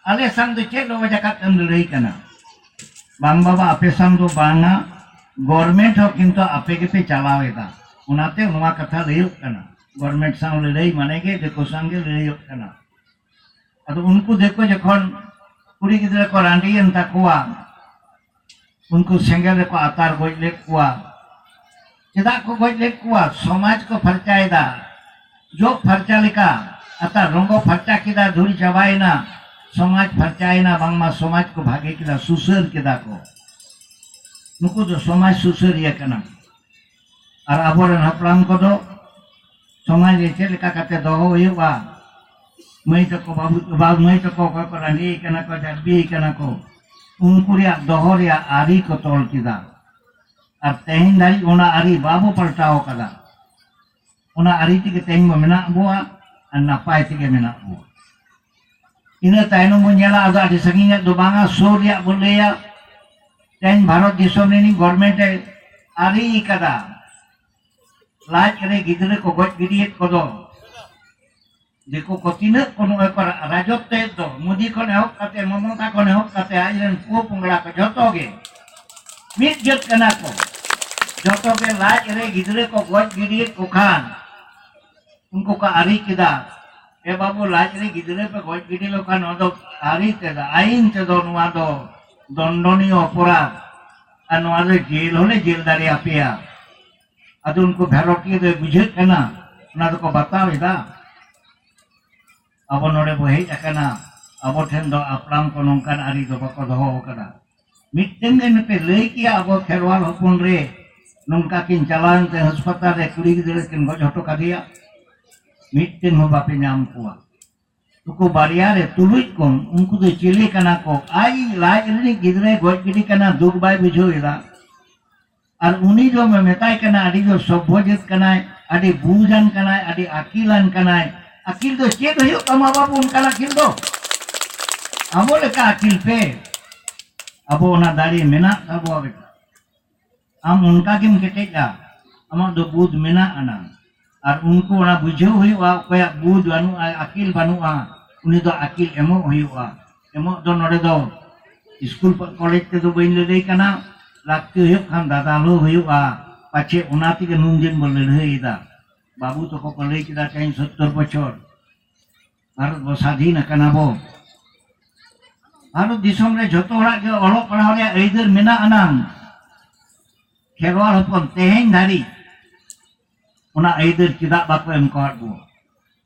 ᱟᱞᱮ ᱥᱟᱝ ᱫᱚ ᱪᱮᱫ ᱞᱚᱵᱚ ᱡᱟᱠᱟᱛ ᱮᱢ ᱞᱟᱹᱲᱦᱟᱹᱭ ᱠᱟᱱᱟ? ᱵᱟᱝ ᱵᱟᱵᱟ, ᱟᱯᱮ ᱥᱟᱶ ᱫᱚ ᱵᱟᱝᱟ, ᱜᱚᱨᱢᱮᱱᱴ ᱦᱚᱸ ᱠᱤᱱᱛᱩ ᱟᱯᱮ ᱜᱮᱯᱮ ᱪᱟᱞᱟᱣ ᱮᱫᱟ᱾ ᱚᱱᱟᱛᱮ ᱱᱚᱣᱟ ᱠᱟᱛᱷᱟ ᱞᱟᱹᱭᱚᱜ ᱠᱟᱱᱟ, ᱜᱚᱨᱢᱮᱱᱴ ᱥᱟᱶ ᱞᱟᱹᱲᱦᱟᱹᱭ ᱢᱟᱱᱮ ᱜᱮ ᱫᱤᱠᱩ ᱥᱟᱶ ᱜᱮ ᱞᱟᱹᱲᱦᱟᱹᱭᱚᱜ ᱠᱟᱱᱟ᱾ ᱟᱫᱚ ᱩᱱᱠᱩ ᱫᱤᱠᱩ ᱡᱚᱠᱷᱚᱱ ᱠᱩᱲᱤ ᱜᱤᱫᱽᱨᱟᱹ ᱠᱚ ᱨᱟᱺᱰᱤᱭᱮᱱ ᱛᱟᱠᱚᱣᱟ, ᱩᱱᱠᱩ ᱥᱮᱸᱜᱮᱞ ᱨᱮᱠᱚ ᱟᱛᱟᱨ ᱜᱚᱡ ᱞᱮᱫ ᱠᱚᱣᱟ᱾ ᱪᱮᱫᱟᱜ ᱠᱚ ᱜᱚᱡ ᱞᱮᱫ ᱠᱚᱣᱟ? ᱥᱚᱢᱟᱡᱽ ᱠᱚ ᱯᱷᱟᱨᱪᱟᱭᱮᱫᱟ, ᱡᱚᱜ ᱯᱷᱟᱨᱪᱟ ᱞᱮᱠᱟ᱾ ᱟᱛᱟᱨ ᱨᱚᱸᱜᱚ ᱯᱷᱟᱨᱪᱟ ᱠᱮᱫᱟ, ᱫᱷᱩᱲᱤ ᱪᱟᱵᱟᱭᱮᱱᱟ, ᱥᱚᱢᱟᱡᱽ ᱯᱷᱟᱨᱪᱟᱭᱮᱱᱟ, ᱵᱟᱝᱢᱟ ᱥᱚᱢᱟᱡᱽ ᱠᱚ ᱵᱷᱟᱜᱮ ᱠᱮᱫᱟ, ᱥᱩᱥᱟᱹᱨ ᱠᱮᱫᱟ ᱠᱚ᱾ ᱱᱩᱠᱩ ᱫᱚ ᱥᱚᱢᱟᱡᱽ ᱥᱩᱥᱟᱹᱨᱤᱭᱟᱹ ᱠᱟᱱᱟ᱾ ᱟᱨ ᱟᱵᱚᱨᱮᱱ ᱦᱟᱯᱲᱟᱢ ᱠᱚᱫᱚ ᱥᱚᱢᱟᱡᱽ ᱨᱮ ᱪᱮᱫ ᱞᱮᱠᱟ ᱠᱟᱛᱮ ᱫᱚᱦᱚ ᱦᱩᱭᱩᱜᱼᱟ, ᱢᱟᱹᱭ ᱛᱟᱠᱚ, ᱵᱟᱹᱵᱩ, ᱵᱟᱵᱩ ᱢᱟᱹᱭ ᱛᱟᱠᱚ ᱚᱠᱚᱭ ᱠᱚ ᱨᱟᱺᱰᱤ ᱠᱟᱱᱟ ᱠᱚ, ᱡᱟᱨᱵᱤ ᱠᱟᱱᱟ ᱠᱚ, ᱩᱱᱠᱩ ᱨᱮᱭᱟᱜ ᱫᱚᱦᱚ ᱨᱮᱭᱟᱜ ᱟᱹᱨᱤ ᱠᱚ ᱛᱚᱞ ᱠᱮᱫᱟ᱾ ᱟᱨ ᱛᱮᱦᱮᱧ ᱫᱷᱟᱹᱨᱤᱡ ᱚᱱᱟ ᱟᱹᱨᱤ ᱵᱟᱵᱚ ᱯᱟᱞᱴᱟᱣ ᱠᱟᱫᱟ᱾ ᱚᱱᱟ ᱟᱹᱨᱤ ᱛᱮᱜᱮ ᱛᱮᱦᱮᱧ ᱵᱚ ᱢᱮᱱᱟᱜ ᱵᱚᱣᱟ ᱟᱨ ᱱᱟᱯᱟᱭ ᱛᱮᱜᱮ ᱢᱮᱱᱟᱜ ᱵᱚᱣᱟ᱾ ᱤᱱᱟᱹ ᱛᱟᱭᱱᱚᱢ ᱵᱚ ᱧᱮᱞᱟ, ᱟᱫᱚ ᱟᱹᱰᱤ ᱥᱟᱺᱜᱤᱧᱟᱜ ᱫᱚ ᱵᱟᱝᱟ, ᱥᱩᱨ ᱨᱮᱭᱟᱜ ᱵᱚ ᱞᱟᱹᱭᱟ᱾ ᱛᱮᱦᱮᱧ ᱵᱷᱟᱨᱚᱛ ᱫᱤᱥᱚᱢ ᱨᱤᱱᱤᱡ ᱜᱚᱨᱢᱮᱱᱴ ᱮ ᱟᱹᱨᱤ ᱠᱟᱫᱟ, ᱞᱟᱡ ᱨᱮ ᱜᱤᱫᱽᱨᱟᱹ ᱠᱚ ᱜᱚᱡ ᱜᱤᱰᱤᱭᱮᱫ ᱠᱚᱫᱚ᱾ ᱫᱤᱠᱩ ᱠᱚ ᱛᱤᱱᱟᱹᱜ ᱠᱚ ᱱᱚᱜᱼᱚᱭ ᱠᱚ ᱨᱟ-, ᱨᱟᱡᱚᱛᱛᱚᱭᱮᱫ ᱫᱚ, ᱢᱳᱫᱤ ᱠᱷᱚᱱ ᱮᱦᱚᱵ ᱠᱟᱛᱮ, ᱢᱚᱢᱚᱛᱟ ᱠᱷᱚᱱ ᱮᱦᱚᱵ ᱠᱟᱛᱮ, ᱟᱡᱨᱮᱱ ᱯᱩ ᱯᱚᱝᱲᱟ ᱠᱚ ᱡᱚᱛᱚ ᱜᱮ ᱢᱤᱫ ᱡᱟᱹᱛ ᱠᱟᱱᱟ ᱠᱚ᱾ ᱡᱚᱛᱚ ᱜᱮ ᱞᱟᱡ ᱨᱮ ᱜᱤᱫᱽᱨᱟᱹ ᱠᱚ ᱜᱚᱡ ᱜᱤᱰᱤᱭᱮᱫ ᱠᱚ ᱠᱷᱟᱱ, ᱩᱱᱠᱩ ᱠᱚ ᱟᱹᱨᱤ ᱠᱮᱫᱟ, "ᱮ ᱵᱟᱹᱵᱩ, ᱞᱟᱡ ᱨᱮ ᱜᱤᱫᱽᱨᱟᱹ ᱯᱮ ᱜᱚᱡ ᱜᱤᱰᱤ ᱞᱮᱠᱷᱟᱱ ᱱᱚᱣᱟ ᱫᱚ ᱟᱹᱨᱤ ᱛᱮᱫᱚ, ᱟᱹᱭᱤᱱ ᱛᱮᱫᱚ ᱱᱚᱣᱟ ᱫᱚ ᱫᱚᱱᱰᱚᱱᱤᱭᱚ ᱚᱯᱚᱨᱟᱫᱷ, ᱟᱨ ᱱᱚᱣᱟ ᱫᱚ ᱡᱮᱞ ᱦᱚᱸᱞᱮ ᱡᱮᱞ ᱫᱟᱲᱮᱭᱟᱯᱮᱭᱟ᱾" ᱟᱫᱚ ᱩᱱᱠᱩ ᱵᱷᱟᱨᱚᱛᱤᱭᱚ ᱫᱚᱭ ᱵᱩᱡᱷᱟᱹᱜ ᱠᱟᱱᱟ, ᱚᱱᱟ ᱫᱚᱠᱚ ᱵᱟᱛᱟᱣ ᱮᱫᱟ᱾ ᱟᱵᱚ ᱱᱚᱰᱮ ᱵᱚ ᱦᱮᱡ ᱟᱠᱟᱱᱟ, ᱟᱵᱚ ᱴᱷᱮᱱ ᱫᱚ ᱦᱟᱯᱲᱟᱢ ᱠᱚ ᱱᱚᱝᱠᱟᱱ ᱟᱹᱨᱤ ᱫᱚ ᱵᱟᱠᱚ ᱫᱚᱦᱚ ᱟᱠᱟᱫᱟ᱾ ᱢᱤᱫᱴᱮᱱ ᱜᱮ ᱱᱩᱯᱮ ᱞᱟᱹᱭ ᱠᱮᱭᱟ, ᱟᱵᱚ ᱠᱷᱮᱨᱣᱟᱞ ᱦᱚᱯᱚᱱ ᱨᱮ ᱱᱚᱝᱠᱟ ᱠᱤᱱ ᱪᱟᱞᱟᱣᱮᱱ ᱛᱮ ᱦᱟᱥᱯᱟᱛᱟᱞ ᱨᱮ ᱠᱩᱲᱤ ᱜᱤᱫᱽᱨᱟᱹ ᱠᱤᱱ ᱜᱚᱡ ᱦᱚᱴᱚ ᱠᱟᱫᱮᱭᱟ, ᱢᱤᱫᱴᱮᱱ ᱦᱚᱸ ᱵᱟᱯᱮ ᱧᱟᱢ ᱠᱚᱣᱟ᱾ ᱱᱩᱠᱩ ᱵᱟᱨᱭᱟ ᱨᱮ ᱛᱩᱞᱩᱡ ᱠᱚᱢ, ᱩᱱᱠᱩ ᱫᱚ ᱪᱤᱞᱤ ᱠᱟᱱᱟ ᱠᱚ? ᱟᱡ ᱞᱟᱡ ᱨᱤᱱᱤᱡ ᱜᱤᱫᱽᱨᱟᱹᱭ ᱜᱚᱡ ᱜᱤᱰᱤ ᱠᱟᱱᱟ, ᱫᱩᱠ ᱵᱟᱭ ᱵᱩᱡᱷᱟᱹᱣ ᱮᱫᱟ? ᱟᱨ ᱩᱱᱤ ᱫᱚ ᱢᱮᱛᱟᱭ ᱠᱟᱱᱟ, ᱟᱹᱰᱤ ᱡᱳᱨ ᱥᱚᱵᱽᱵᱷᱚ ᱡᱟᱹᱛ ᱠᱟᱱᱟᱭ, ᱟᱹᱰᱤ ᱵᱩᱡᱟᱱ ᱠᱟᱱᱟᱭ, ᱟᱹᱰᱤ ᱟᱹᱠᱤᱞᱟᱱ ᱠᱟᱱᱟᱭ᱾ ᱟᱹᱠᱤᱞ ᱫᱚ ᱪᱮᱫ ᱦᱩᱭᱩᱜ ᱛᱟᱢᱟ ᱵᱟᱹᱵᱩ, ᱚᱱᱠᱟᱱ ᱟᱹᱠᱤᱞ ᱫᱚ? ᱟᱵᱚ ᱞᱮᱠᱟ ᱟᱹᱠᱤᱞ ᱯᱮ, ᱟᱵᱚ ᱚᱱᱟ ᱫᱟᱲᱮ ᱢᱮᱱᱟᱜ ᱛᱟᱵᱚᱣᱟ ᱵᱮᱴᱟ᱾ ᱟᱢ ᱚᱱᱠᱟ ᱜᱮᱢ ᱠᱮᱴᱮᱡᱼᱟ, ᱟᱢᱟᱜ ᱫᱚ ᱵᱩᱫ ᱢᱮᱱᱟᱜ ᱟᱱᱟ᱾ ᱟᱨ ᱩᱱᱠᱩ ᱚᱱᱟ ᱵᱩᱡᱷᱟᱹᱣ ᱦᱩᱭᱩᱜᱼᱟ, ᱚᱠᱚᱭᱟᱜ ᱵᱩᱫ ᱵᱟᱹᱱᱩᱜᱼᱟ, ᱟᱹᱠᱤᱞ ᱵᱟᱹᱱᱩᱜᱼᱟ, ᱩᱱᱤ ᱫᱚ ᱟᱹᱠᱤᱞ ᱮᱢᱚᱜ ᱦᱩᱭᱩᱜᱼᱟ᱾ ᱮᱢᱚᱜ ᱫᱚ ᱱᱚᱰᱮ ᱫᱚ ᱥᱠᱩᱞ ᱠᱚᱞᱮᱡᱽ ᱛᱮᱫᱚ ᱵᱟᱹᱧ ᱞᱟᱹᱞᱟᱹᱭ ᱠᱟᱱᱟ, ᱞᱟᱹᱠᱛᱤ ᱦᱩᱭᱩᱜ ᱠᱷᱟᱱ ᱫᱟᱫᱟᱞ ᱦᱚᱸ ᱦᱩᱭᱩᱜᱼᱟ᱾ ᱯᱟᱪᱷᱮ ᱚᱱᱟ ᱛᱮᱜᱮ ᱱᱩᱱ ᱫᱤᱱ ᱵᱚ ᱞᱟᱹᱲᱦᱟᱹᱭ ᱮᱫᱟ᱾ ᱵᱟᱹᱵᱩ ᱛᱟᱠᱚ ᱠᱚ ᱞᱟᱹᱭ ᱠᱮᱫᱟ ᱛᱮᱦᱮᱧ ᱥᱚᱛᱛᱚᱨ ᱵᱚᱪᱷᱚᱨ ᱵᱷᱟᱨᱚᱛ ᱵᱚ ᱥᱟᱫᱷᱤᱱ ᱟᱠᱟᱱᱟ ᱵᱚ᱾ ᱵᱷᱟᱨᱚᱛ ᱫᱤᱥᱚᱢ ᱨᱮ ᱡᱷᱚᱛᱚ ᱦᱚᱲᱟᱜ ᱜᱮ ᱚᱞᱚᱜ ᱯᱟᱲᱦᱟᱣ ᱨᱮᱭᱟᱜ ᱟᱹᱭᱫᱟᱹᱨ ᱢᱮᱱᱟᱜ ᱟᱱᱟᱝ, ᱠᱷᱮᱨᱣᱟᱲ ᱦᱚᱯᱚᱱ ᱛᱮᱦᱮᱧ ᱫᱷᱟᱹᱨᱤᱡ ᱚᱱᱟ ᱟᱹᱭᱫᱟᱹᱨ ᱪᱮᱫᱟᱜ ᱵᱟᱠᱚ ᱮᱢ ᱠᱟᱣᱟᱫ ᱵᱚ?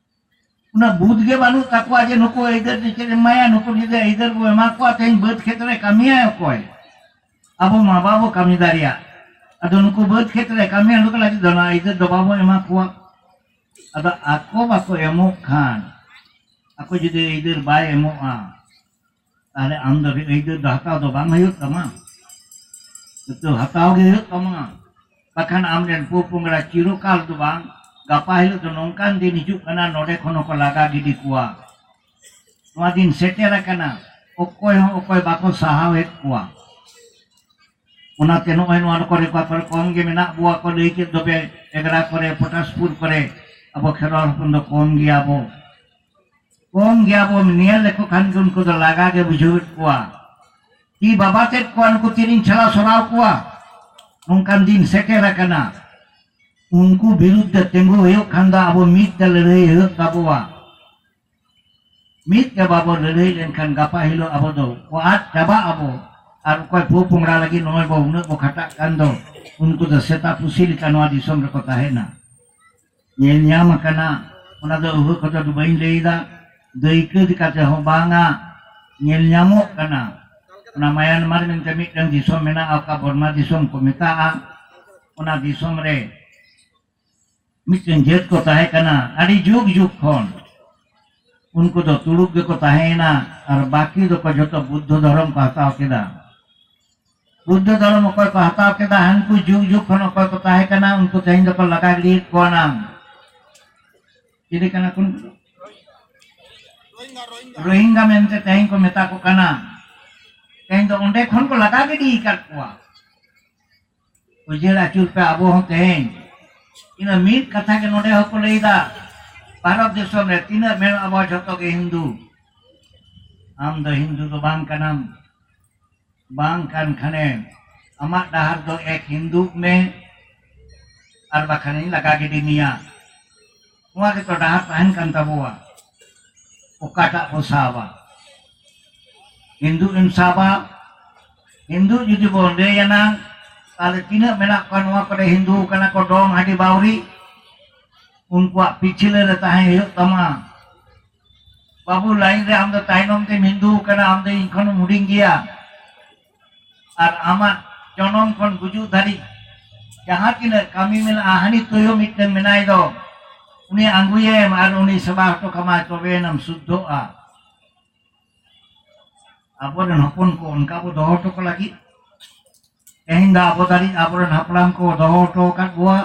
ᱚᱱᱟ ᱵᱩᱫ ᱜᱮ ᱵᱟᱹᱱᱩᱜ ᱛᱟᱠᱚᱣᱟ ᱡᱮ ᱱᱩᱠᱩ ᱟᱹᱭᱫᱟᱹᱨ ᱫᱚ ᱪᱮᱫ ᱮᱢ ᱮᱢᱟᱭᱟ, ᱱᱩᱠᱩ ᱡᱩᱫᱤ ᱟᱹᱭᱫᱟᱹᱨ ᱵᱚ ᱮᱢᱟ ᱠᱚᱣᱟ, ᱛᱮᱦᱮᱧ ᱵᱟᱹᱫᱽ ᱠᱷᱮᱛ ᱨᱮ ᱠᱟᱹᱢᱤᱭᱟᱭ ᱚᱠᱚᱭ? ᱟᱵᱚ ᱢᱟ ᱵᱟᱵᱚ ᱠᱟᱹᱢᱤ ᱫᱟᱲᱮᱭᱟᱜ᱾ ᱟᱫᱚ ᱱᱩᱠᱩ ᱵᱟᱹᱫᱽ ᱠᱷᱮᱛ ᱨᱮ ᱠᱟᱹᱢᱤᱭᱟ ᱱᱩᱠᱩ ᱞᱟᱹᱜᱤᱫ ᱫᱚ ᱚᱱᱟ ᱟᱹᱭᱫᱟᱹᱨ ᱫᱚ ᱵᱟᱵᱚ ᱮᱢᱟ ᱠᱚᱣᱟ᱾ ᱟᱫᱚ ᱟᱠᱚ ᱵᱟᱠᱚ ᱮᱢᱚᱜ ᱠᱷᱟᱱ, ᱟᱠᱚ ᱡᱩᱫᱤ ᱟᱹᱭᱫᱟᱹᱨ ᱵᱟᱭ ᱮᱢᱚᱜᱼᱟ, ᱛᱟᱦᱞᱮ ᱟᱢ ᱫᱚ ᱟᱹᱭᱫᱟᱹᱨ ᱫᱚ ᱦᱟᱛᱟᱣ ᱫᱚ ᱵᱟᱝ ᱦᱩᱭᱩᱜ ᱛᱟᱢᱟ, ᱱᱤᱛᱚᱜ ᱦᱟᱛᱟᱣ ᱜᱮ ᱦᱩᱭᱩᱜ ᱛᱟᱢᱟ᱾ ᱵᱟᱠᱷᱟᱱ ᱟᱢ ᱨᱮᱱ ᱯᱚ ᱯᱚᱝᱲᱟ ᱪᱤᱨᱚᱠᱟᱞ ᱫᱚ ᱵᱟᱝ, ᱜᱟᱯᱟ ᱦᱤᱞᱳᱜ ᱫᱚ ᱱᱚᱝᱠᱟᱱ ᱫᱤᱱ ᱦᱤᱡᱩᱜ ᱠᱟᱱᱟ, ᱱᱚᱰᱮ ᱠᱷᱚᱱ ᱦᱚᱸᱠᱚ ᱞᱟᱜᱟ ᱜᱤᱰᱤ ᱠᱚᱣᱟ᱾ ᱱᱚᱣᱟ ᱫᱤᱱ ᱥᱮᱴᱮᱨ ᱟᱠᱟᱱᱟ, ᱚᱠᱚᱭ ᱦᱚᱸ ᱚᱠᱚᱭ ᱵᱟᱠᱚ ᱥᱟᱦᱟᱣᱮᱫ ᱠᱚᱣᱟ᱾ ᱚᱱᱟᱛᱮ ᱱᱚᱜᱼᱚᱭ ᱱᱚᱣᱟ ᱠᱚᱨᱮ ᱚᱠᱟ ᱠᱚᱨᱮ ᱠᱚᱢ ᱜᱮ ᱢᱮᱱᱟᱜ ᱵᱚᱣᱟ ᱠᱚ ᱞᱟᱹᱭ ᱠᱮᱫ ᱫᱚᱯᱮ, ᱮᱜᱽᱨᱟ ᱠᱚᱨᱮ, ᱯᱚᱴᱟᱥᱯᱩᱨ ᱠᱚᱨᱮ ᱟᱵᱚ ᱠᱷᱮᱨᱣᱟᱲ ᱦᱚᱯᱚᱱ ᱫᱚ ᱠᱚᱢ ᱜᱮᱭᱟ ᱵᱚ᱾ ᱠᱚᱢ ᱜᱮᱭᱟ ᱵᱚ, ᱧᱮᱞ ᱞᱮᱠᱚ ᱠᱷᱟᱱ ᱜᱮ ᱩᱱᱠᱩ ᱫᱚ ᱞᱟᱜᱟ ᱜᱮ ᱵᱩᱡᱷᱟᱹᱣᱮᱫ ᱠᱚᱣᱟ᱾ ᱛᱤ ᱵᱟᱵᱟ ᱛᱮᱫ ᱠᱚᱣᱟ ᱱᱩᱠᱩ ᱛᱤᱨᱤᱧ ᱪᱷᱟᱞᱟ ᱥᱚᱨᱟᱣ ᱠᱚᱣᱟ᱾ ᱱᱚᱝᱠᱟᱱ ᱫᱤᱱ ᱥᱮᱴᱮᱨ ᱟᱠᱟᱱᱟ᱾ ᱩᱱᱠᱩ ᱵᱤᱨᱩᱫᱽ ᱛᱮ ᱛᱤᱸᱜᱩ ᱦᱩᱭᱩᱜ ᱠᱷᱟᱱ ᱫᱚ ᱟᱵᱚ ᱢᱤᱫ ᱛᱮ ᱞᱟᱹᱲᱦᱟᱹᱭ ᱦᱩᱭᱩᱜ ᱛᱟᱵᱚᱣᱟ᱾ ᱢᱤᱫ ᱛᱮ ᱵᱟᱵᱚ ᱞᱟᱹᱲᱦᱟᱹᱭ ᱞᱮᱱᱠᱷᱟᱱ ᱜᱟᱯᱟ ᱦᱤᱞᱳᱜ ᱟᱵᱚ ᱫᱚ ᱠᱚ ᱟᱫ ᱪᱟᱵᱟᱜ ᱟᱵᱚ᱾ ᱟᱨ ᱚᱠᱚᱭ ᱯᱚ ᱯᱚᱝᱲᱟ ᱞᱟᱹᱜᱤᱫ ᱱᱚᱜᱼᱚᱭ ᱵᱚ ᱩᱱᱟᱹᱜ ᱵᱚ ᱠᱷᱟᱴᱟᱜ ᱠᱟᱱ ᱫᱚ, ᱩᱱᱠᱩ ᱫᱚ ᱥᱮᱛᱟ ᱯᱩᱥᱤ ᱞᱮᱠᱟ ᱱᱚᱣᱟ ᱫᱤᱥᱚᱢ ᱨᱮᱠᱚ ᱛᱟᱦᱮᱱᱟ᱾ ᱧᱮᱞ ᱧᱟᱢ ᱟᱠᱟᱱᱟ, ᱚᱱᱟ ᱫᱚ ᱟᱹᱣᱦᱟᱹ ᱠᱟᱛᱷᱟ ᱫᱚ ᱵᱟᱹᱧ ᱞᱟᱹᱭᱫᱟ, ᱫᱟᱹᱭᱠᱟᱹ ᱞᱮᱠᱟᱛᱮ ᱦᱚᱸ ᱵᱟᱝᱟ, ᱧᱮᱞ ᱧᱟᱢᱚᱜ ᱠᱟᱱᱟ᱾ ᱚᱱᱟ ᱢᱟᱭᱟᱱᱢᱟᱨ ᱢᱮᱱᱛᱮ ᱢᱤᱫᱴᱟᱝ ᱫᱤᱥᱚᱢ ᱢᱮᱱᱟᱜᱼᱟ, ᱚᱠᱟ ᱵᱚᱨᱢᱟ ᱫᱤᱥᱚᱢ ᱠᱚ ᱢᱮᱛᱟᱜᱼᱟ᱾ ᱚᱱᱟ ᱫᱤᱥᱚᱢ ᱨᱮ ᱢᱤᱫᱴᱮᱱ ᱡᱟᱹᱛ ᱠᱚ ᱛᱟᱦᱮᱸ ᱠᱟᱱᱟ ᱟᱹᱰᱤ ᱡᱩᱜᱽ ᱡᱩᱜᱽ ᱠᱷᱚᱱ᱾ ᱩᱱᱠᱩ ᱫᱚ ᱛᱩᱲᱩᱠ ᱜᱮᱠᱚ ᱛᱟᱦᱮᱸᱭᱮᱱᱟ ᱟᱨ ᱵᱟᱹᱠᱤ ᱫᱚᱠᱚ ᱡᱚᱛᱚ ᱵᱩᱫᱽᱫᱷᱚ ᱫᱷᱚᱨᱚᱢ ᱠᱚ ᱦᱟᱛᱟᱣ ᱠᱮᱫᱟ᱾ ᱵᱩᱫᱽᱫᱷᱚ ᱫᱷᱚᱨᱚᱢ ᱚᱠᱚᱭ ᱠᱚ ᱦᱟᱛᱟᱣ ᱠᱮᱫᱟ, ᱦᱟᱱᱠᱩ ᱡᱩᱜᱽ ᱡᱩᱜᱽ ᱠᱷᱚᱱ ᱚᱠᱚᱭ ᱠᱚ ᱛᱟᱦᱮᱸ ᱠᱟᱱᱟ, ᱩᱱᱠᱩ ᱛᱮᱦᱮᱧ ᱫᱚᱠᱚ ᱞᱟᱜᱟ ᱜᱤᱰᱤᱭᱮᱫ ᱠᱚᱣᱟ ᱱᱟᱝ᱾ ᱪᱤᱞᱤ ᱠᱟᱱᱟ ᱠᱚ ᱩᱱᱠᱩ ᱫᱚ? ᱨᱳᱦᱤᱝᱜᱟ ᱢᱮᱱᱛᱮ ᱛᱮᱦᱮᱧ ᱠᱚ ᱢᱮᱛᱟ ᱠᱚ ᱠᱟᱱᱟ᱾ ᱛᱮᱦᱮᱧ ᱫᱚ ᱚᱸᱰᱮ ᱠᱷᱚᱱ ᱠᱚ ᱞᱟᱜᱟ ᱜᱤᱰᱤ ᱟᱠᱟᱫ ᱠᱚᱣᱟ᱾ ᱩᱭᱦᱟᱹᱨ ᱟᱹᱪᱩᱨ ᱯᱮ, ᱟᱵᱚ ᱦᱚᱸ ᱛᱮᱦᱮᱧ ᱤᱱᱟᱹ ᱢᱤᱫ ᱠᱟᱛᱷᱟ ᱜᱮ ᱱᱚᱰᱮ ᱦᱚᱸᱠᱚ ᱞᱟᱹᱭᱫᱟ, ᱵᱷᱟᱨᱚᱛ ᱫᱤᱥᱚᱢ ᱨᱮ ᱛᱤᱱᱟᱹᱜ ᱢᱮᱱᱟᱜ ᱟᱵᱚ ᱡᱷᱚᱛᱚ ᱜᱮ ᱦᱤᱱᱫᱩ᱾ ᱟᱢ ᱫᱚ ᱦᱤᱱᱫᱩ ᱫᱚ ᱵᱟᱝ ᱠᱟᱱᱟᱢ, ᱵᱟᱝ ᱠᱟᱱ ᱠᱷᱟᱱᱮ ᱟᱢᱟᱜ ᱰᱟᱦᱟᱨ ᱫᱚ ᱮᱠ ᱦᱤᱱᱫᱩᱜ ᱢᱮ, ᱟᱨ ᱵᱟᱠᱷᱟᱱᱤᱧ ᱞᱟᱜᱟ ᱜᱤᱰᱤ ᱢᱮᱭᱟ᱾ ᱱᱚᱣᱟ ᱜᱮᱛᱚ ᱰᱟᱦᱟᱨ ᱛᱟᱦᱮᱱ ᱠᱟᱱ ᱛᱟᱵᱚᱣᱟ᱾ ᱚᱠᱟᱴᱟᱜ ᱵᱚ ᱥᱟᱵᱟ? ᱦᱤᱱᱫᱩ ᱮᱢ ᱥᱟᱵᱟ? ᱦᱤᱱᱫᱩ ᱡᱩᱫᱤ ᱵᱚᱱ ᱞᱟᱹᱭ ᱟᱱᱟᱝ, ᱛᱟᱦᱞᱮ ᱛᱤᱱᱟᱹᱜ ᱢᱮᱱᱟᱜ ᱠᱚᱣᱟ ᱱᱚᱣᱟ ᱠᱚᱨᱮ ᱦᱤᱱᱫᱩ ᱠᱟᱱᱟ ᱠᱚ, ᱰᱚᱢ ᱦᱟᱹᱰᱤ ᱵᱟᱣᱨᱤ, ᱩᱱᱠᱩᱣᱟᱜ ᱯᱤᱪᱷᱞᱟᱹ ᱨᱮ ᱛᱟᱦᱮᱸ ᱦᱩᱭᱩᱜ ᱛᱟᱢᱟ᱾ ᱵᱟᱹᱵᱩ, ᱞᱟᱭᱤᱱ ᱨᱮ ᱟᱢ ᱫᱚ ᱛᱟᱭᱱᱚᱢ ᱛᱮᱢ ᱦᱤᱱᱫᱩ ᱠᱟᱱᱟ, ᱟᱢ ᱫᱚ ᱤᱧ ᱠᱷᱚᱱᱮᱢ ᱦᱩᱰᱤᱧ ᱜᱮᱭᱟ᱾ ᱟᱨ ᱟᱢᱟᱜ ᱡᱚᱱᱚᱢ ᱠᱷᱚᱱ ᱜᱩᱡᱩᱜ ᱫᱷᱟᱹᱨᱤᱡ ᱡᱟᱦᱟᱸ ᱛᱤᱱᱟᱹᱜ ᱠᱟᱹᱢᱤ ᱢᱮᱱᱟᱜᱼᱟ, ᱦᱟᱹᱱᱤ ᱛᱩᱭᱩ ᱢᱤᱫᱴᱮᱱ ᱢᱮᱱᱟᱭ ᱫᱚ, ᱩᱱᱤ ᱟᱹᱜᱩᱭᱮᱢ ᱟᱨ ᱩᱱᱤ ᱥᱮᱵᱟ ᱦᱚᱴᱚ ᱠᱟᱢᱟᱭ, ᱛᱚᱵᱮᱭᱮᱱᱟᱢ ᱥᱩᱫᱽᱫᱷᱚᱜᱼᱟ᱾ ᱟᱵᱚᱨᱮᱱ ᱦᱚᱯᱚᱱ ᱠᱚ ᱚᱱᱠᱟ ᱵᱚ ᱫᱚᱦᱚ ᱦᱚᱴᱚ ᱠᱚ ᱞᱟᱹᱜᱤᱫ ᱛᱮᱦᱮᱧ ᱫᱚ ᱟᱵᱚ ᱫᱷᱟᱹᱨᱤᱡ ᱟᱵᱚᱨᱮᱱ ᱦᱟᱯᱲᱟᱢ ᱠᱚ ᱫᱚᱦᱚ ᱦᱚᱴᱚ ᱟᱠᱟᱫ ᱵᱚᱣᱟ᱾